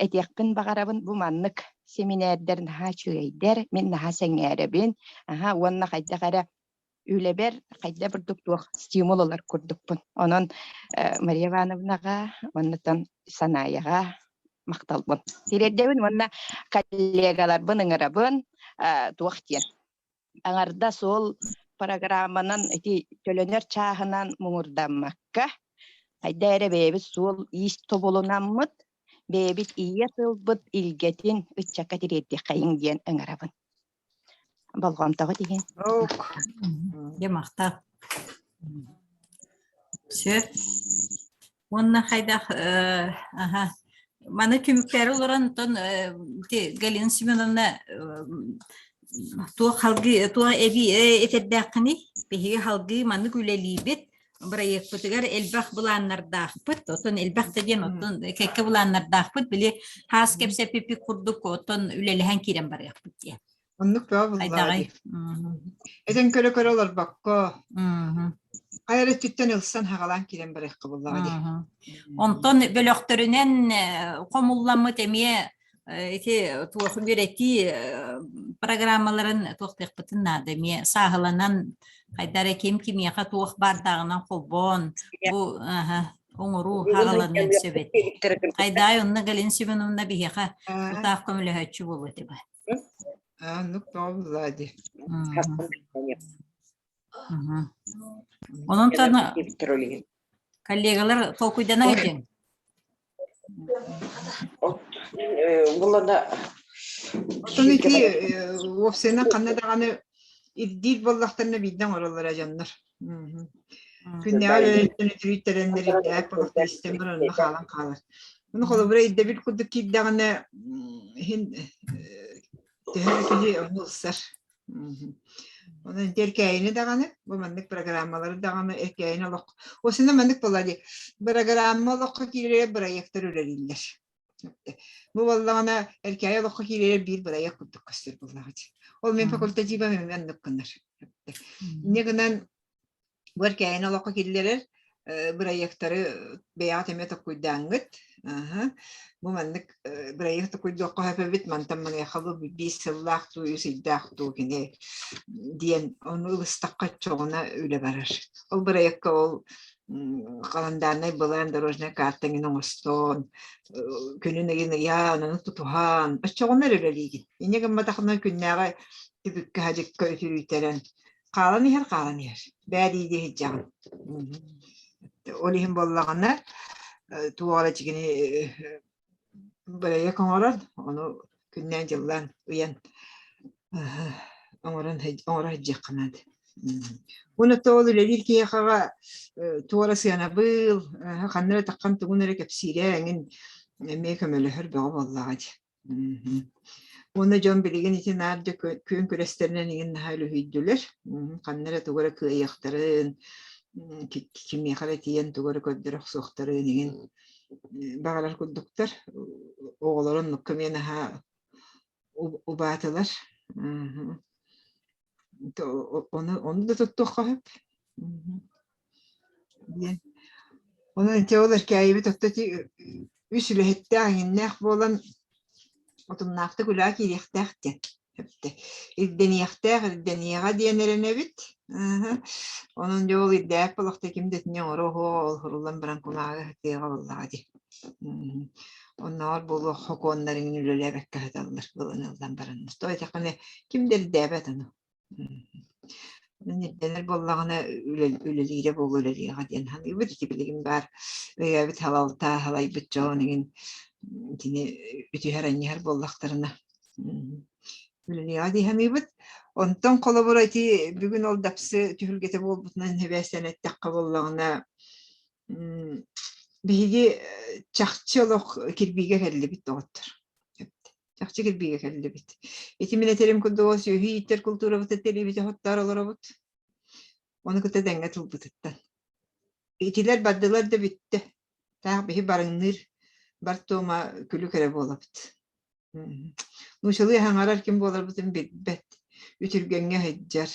этиэхпин баҕарабын бу маннык сэминээрдэр наһаа үчүгэйдэр, мин наһаа сэҥээрэбин. Аха уонна хайдах эрэ үлэбэр хайда бурдук туох стимул ылар курдукпун. Онон Мария Ивановнаҕа уоннатан Санаяҕа махталбын тириэрдэбин уонна коллегаларбын ыҥырабын туох диэн аҥарда суол программанан ити төлөнөр чааһынан муҥурдаммакка хайда эрэ бэйэбит суол иис тобулунаммыт бэйэбит ийэ тылбыт илгэтин ыччакка тириэрдиэххэйиҥ диэн ыҥырабын. Болҕомтоҕут иһин. Ок. Дьэ махтал. Сөп. Уонна хайдах аха маны түмүктээри олорон онтон ити Галина Семеновна туох халгыы туох эбии этэрдээххиний? Биһиги халгыы маннык үлэлиибит бырайыакпытыгар элбэх былааннардаахпыт, оттон элбэх да диэн оттон кэккэ былааннардаахпыт, били хаас кэпсэппиппит курдук оттон үлэлэһэн киирэн барыахпыт диэн. Оннук бөҕө буллаҕа Хайдаҕай? дии. Этэн көрө-көрө олорбокко, хайа эрэ өттүттэн ылсан хаҕалаан киирэн барыахха буллаҕа дии. Онтон бөлөхтөрүнэн хомулламмыт эмиэ ити туох үөрэтии программаларын туохтуохпутун наада эмиэ сааһыланан хайда эрэ ким кимиэхэ туох баардааҕынан холбоон бу оҥоруу хаҕаланыан сөп этэ. Хайдаай онно Галина Семеновна биһиэхэ тутаах көмөлөһөөччү буолуо этэ ба. Оннук буолла дии. Онон коллегалар толкуйдана сылдьыҥ. Булана Оттон ити уопсайынан ханна даҕаны ирдиир буоллахтарына биирдэ оҥороллоро дьоннор. Күннээҕи үлэлэриттэн үтүрүйтэрэннэр ирдээбит буоллахтар истэн баран онно хаалан хаалар. Ону холобура ирдэбил курдук киирдэҕинэ иһин төһө эрэ киһи онно ылсар. Онон ити эркээйини даҕаны, бу маннык программалары даҕаны эркээйини олох Осина маннык буолла дии, бырагыраамма олоххо киирэрэ бырайыактар үлэлииллэр. Бу буоллаҕына эркээйи олоххо киирэрэ биир бырайыак курдук көстөр буоллаҕа дии. Ол мин факультативам эмиэ оннук гынар. Инньэ гынан Бу эркээйини олоххо киллэрэр бырайыактары бэйэҕит эмиэ токкуйдааҥҥыт. Бу маннык бырайыак токкуйдуохха сөп эбит, мантан маныаха бу биир сыллаах дуу, үс ыйдаах дуу кини диэн ону ылыстахха оччоҕуна үлэ барар. Ол бырайыакка ол халандаарнай былаан, дорожная карта эҥин оҥостон, күнүн ыйын ыйаан, ону тутуһан, оччоҕуна эрэ үлэлиигин. Инньэ гымматахына күннээҕи түбүккэ-хадьыкка үтүрүйтэрэн Хаалан иһэр, хаалан иһэр. Бээ дии-дии сылдьаҕын. Ол иһин буоллаҕына, туох эрэ кини бырайыак оҥорон, ону күннээн-дьыллаан ыйан оҥорон оҥоро сылдьыахха наада. Уонна ол үлэлиир киһиэхэҕэ туора сыанабыл, ханна эрэ таххан тугун эрэ кэпсиирэ эҥин эмиэ көмөлөһөр бөҕө буоллаҕа дии. Уонна дьон билигин ити наар дьэ күөн күрэстэринэн иҥин наһаа үлүһүйдүлэр. Ханна эрэ тугу эрэ кыайыахтарын, кимиэхэ эрэ тиийэн тугу эрэ көрдөрө охсуохтарын иҥин баҕарар курдуктар. Оҕолорун оннукка эмиэ наһаа убаатылар. Ону, ону да туттуохха сөп. Диэн. Онон ити ол Эркээйибит отто ити үс үлэһиттээх эҥиннээх буолан утумнаахтык үлэҕэ киириэхтээх диэн эптэ. Ирдэниэхтээх, ирдэниэҕэ диэн эрэнэбит. Онон дьэ ол ирдээбит буоллахта ким да итини оҥоруо суоҕа, ол суруллан баран кумааҕы сытыаҕа буоллаҕа дии. Оннооҕор буолуох хокуоннар иҥин үлэлээбэккэ сыталлар ылыныллан бараннар. Тоҕо диэтэххинэ ким да ирдээбэт ону. Ирдэнэр буоллаҕына үлэлиирэ буолуо үлэлиэҕэ диэн саныыбыт. Ити билигин баар өйөөбүт салалта, салайбыт дьон иҥин итини үтүһэр-анньыһар буоллахтарына үлэлиэҕэ дии саныыбыт. Онтон холобура ити бүгүн ол дапсы түһүлгэтэ буолбутунан сибээстээн эттэххэ буоллаҕына биһиги чахчы олох кирбиигэ кэллибит доҕоттор. Чахчы кирбиигэ кэллибит. Ити мин этэрим курдук ол сүөһү ииттэр култуурабытын тэрийбити хоттоор олоробут. Ону кытта тэҥҥэ тылбытыттан. Итилэр бардылар да бүттэ. Таах биһи барыҥныыр бар туома күлүк эрэ буолабыт. Нуучалыы хаҥарар ким буоларбытын билбэт. Үтүргэҥҥэ сылдьар.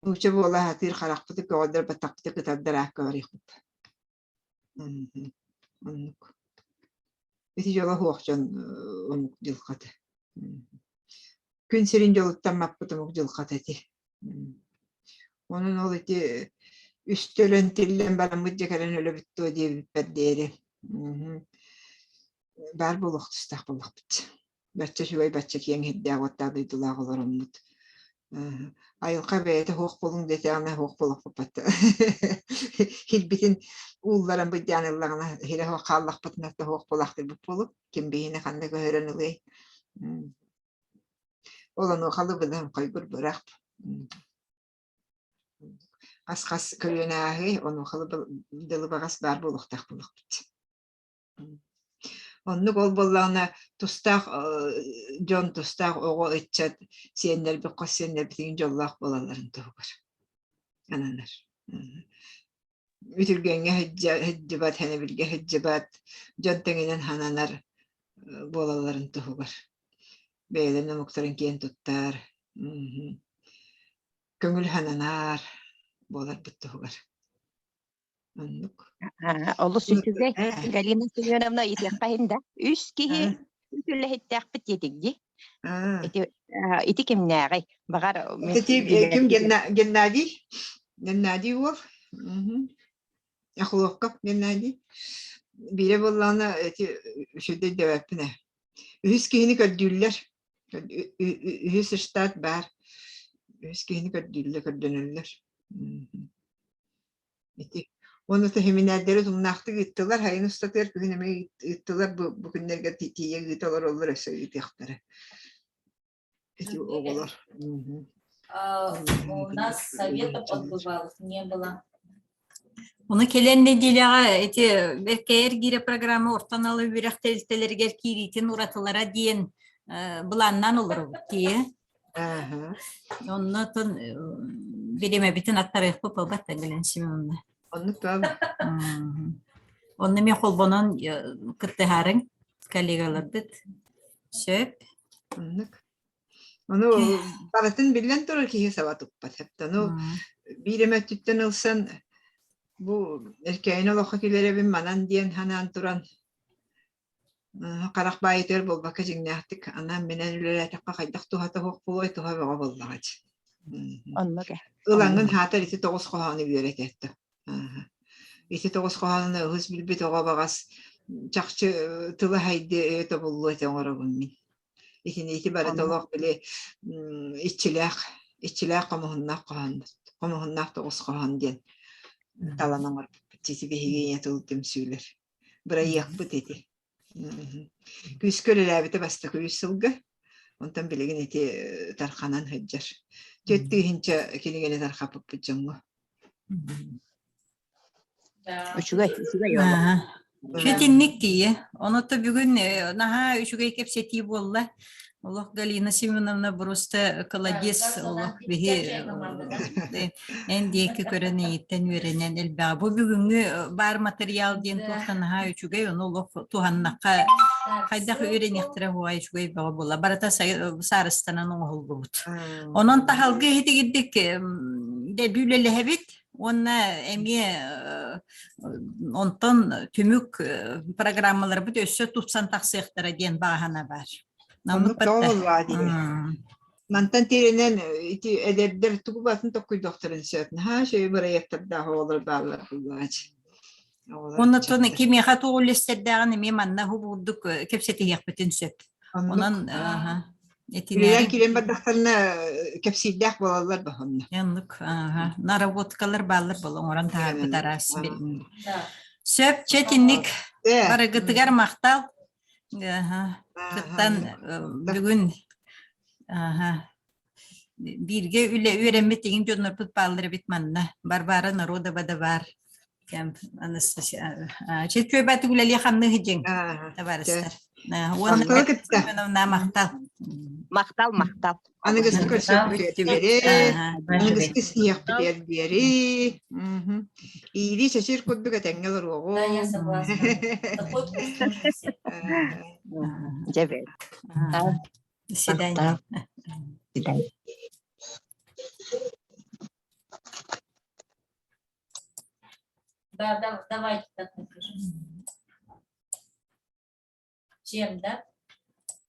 Нуучча буола сатыыр харахпыты көҕүллэр баттахпыты кытардар аакка барыахпыт. Оннук. Ити дьоло суох дьон омук дьылҕата. Күн сирин дьолуттан маппыт омук дьылҕата ити. Онон ол ити үстэ өлөн тиллэн бараммыт дьэ кэлэн өлөбүт дуо диэбиппэр диэри баар буолуох тустаах буоллахпыт. Бачча үчүгэй, бачча киэҥ сирдээх-уоттаах дойдулаах олороммут. Айылҕа бэйэтэ суох буолуҥ диэтэҕинэ суох буолуохпут Хирбитин уулларан быдьаан ыллаҕына хирэ суох хааллахпытына да суох буолаахтыйбыт буолуо. Ким биһини ханна көһөрөн ылыай? Ол онуоха быдан хойгур быраап. Хас-хас көлүөнэ ааһыы, онуоха дылы баҕас баар буолуохтаах буолуохпут. Оннук ол буоллаҕына тустаах дьон, тустаах оҕо, ыччат сиэннэрбит, хос сиэннэрбитигин дьоллоох буолалларын туһугар ананар. Үтүргэҥҥэ сылдьыбат, сэнэбилгэ сылдьыбат, дьон тэҥинэн сананар буолалларын туһугар. Бэйэлэрин омуктарын киэн туттар, көҥүл сананар буоларбыт туһугар. Оннук. Олус үчүгэй. Галина Семеновна ыйытыахха иһин да. Үс киһи үс үлэһиттээхпит диэтик дии. Ити ити кимнээҕий? Баҕар Ким Геннадий? Геннадий уол. Охлопков Геннадий. Биирэ буоллаҕына ити үчүгэй дэбэппин ээ. Үһүс киһини көрдүүллэр. Үһүс штат баар. Үһүс киһини көрдүүллэр, көрдөнөллөр. Ити уонна сэминээрдэри утумнаахтык ыыттылар, сайын устатыгар күһүн эмиэ ыыттылар, бу, бу күннэргэ тиийэ ыыта олороллор, өссө ыытыахтара. Ити оҕолор. У нас советов отбывалых не было. Ону кэлэн нэдиэлэҕэ ити Бэркэйэр гиирэ программа орто анал үөрэх тэрилтэлэригэр киириитин уратылара диэн былааннаан олоробут дии. Онно тон бириэмэбитин аттарыахпыт буолбат Галина Семеновна. Оннук туом. Онно эмиэ холбонон кыттыһаарыҥ коллегаларбыт. Сөп. Оннук. Ону барытын биллэн турар киһи саба туппат. Ону биир эмэ өттүттэн ылсан бу эркээйини олоххо киллэрэбин манан диэн санаан туран Харах баайытыгар буолбакка дьиҥнээхтик анаан-минээн үлэлээтэххэ хайдах туһата суох буолуой, туһа бөҕө буоллаҕа дии. Оннук ээ. Ылаҥҥын хаатар ити тоҕус хоһоону үөрэтэ Ити тоҕус хоһоону ыһыс билбит оҕо баҕас чахчы тыла хайдыы өйө тобуллуо этэ оҥоробун мин. Итини ити барыта олох били иччилээх иччилээх хомуһуннаах хоһоон хомуһуннаах тоҕус хоһоон диэн талан оҥорбуппут. Ити биһиги ийэ тыл түмсүүлэр. Бырайыакпыт ити. Күүскэ үлэлээбитэ бастакы үс сылга. Онтон билигин ити тарханан сылдьар. Түөрт тыһыынча кинигэни тархаппыппыт дьоҥҥо. Үчүгэй, үчүгэй олох. Аха. Итинник тиийэ. Ону-то бүгүн наһаа үчүгэй кэпсэтии буолла. Олох Галина Семеновна просто кладезь олох биһи эн диэки көрөн эйиттэн үөрэнэн элбэҕи. Бу бүгүҥҥү баар материал диэн туохтан наһаа үчүгэй, ону олох туһаннахха хайдах үөрэниэхтэрэ уһуҕай үчүгэй бөҕө буолла. Барыта саарыстанан оҥоһуллубут. Онон таһалгы иһитигирдик дэлби үлэлэһэбит уонна эмиэ онтон түмүк программаларбыт өссө тупсан тахсыахтара диэн баҕа баар. Оннук тоҕо дии. Мантан тиэринэн ити эдэрдэр тугу батын токкуйдуохтарын сөп. Наһаа үчүгэй бырайыактардаах оҕолор бааллар буллаач. Оннуттан кимиэхэ туох үллэстэрдээҕин эмиэ манна курдук кэпсэтиһиэхпитин сөп. Онон Үлэлээн киирэн бардахтарына кэпсиирдээх буолаллар баһынна. Оннук наработкалар бааллар буола оҥорон таһаарбыт араас Сөп, чэ итинник барыгытыгар махтал. Кыттан бүгүн бииргэ үлэ үөрэммит игин дьоннорбут бааллар эбит манна. Варвара Народова да баар. Анастасия Чөчүөбэ үлэлии ханны сыдьыҥ табаарыстар. Уонна Семеновна махтал. Махтал, махтал. Аныгыскы көрсөхпүтүгэр диэри, аныгыскы сиэхпитигэр диэри. Иилии чэчир курдук этэҥҥэ олоруоҕуҥ. Да, я согласна. Такой вкус нужен всем. Дьэ бэрт. До свидания. До свидания. Да, да, давайте так напишем. Чем, да?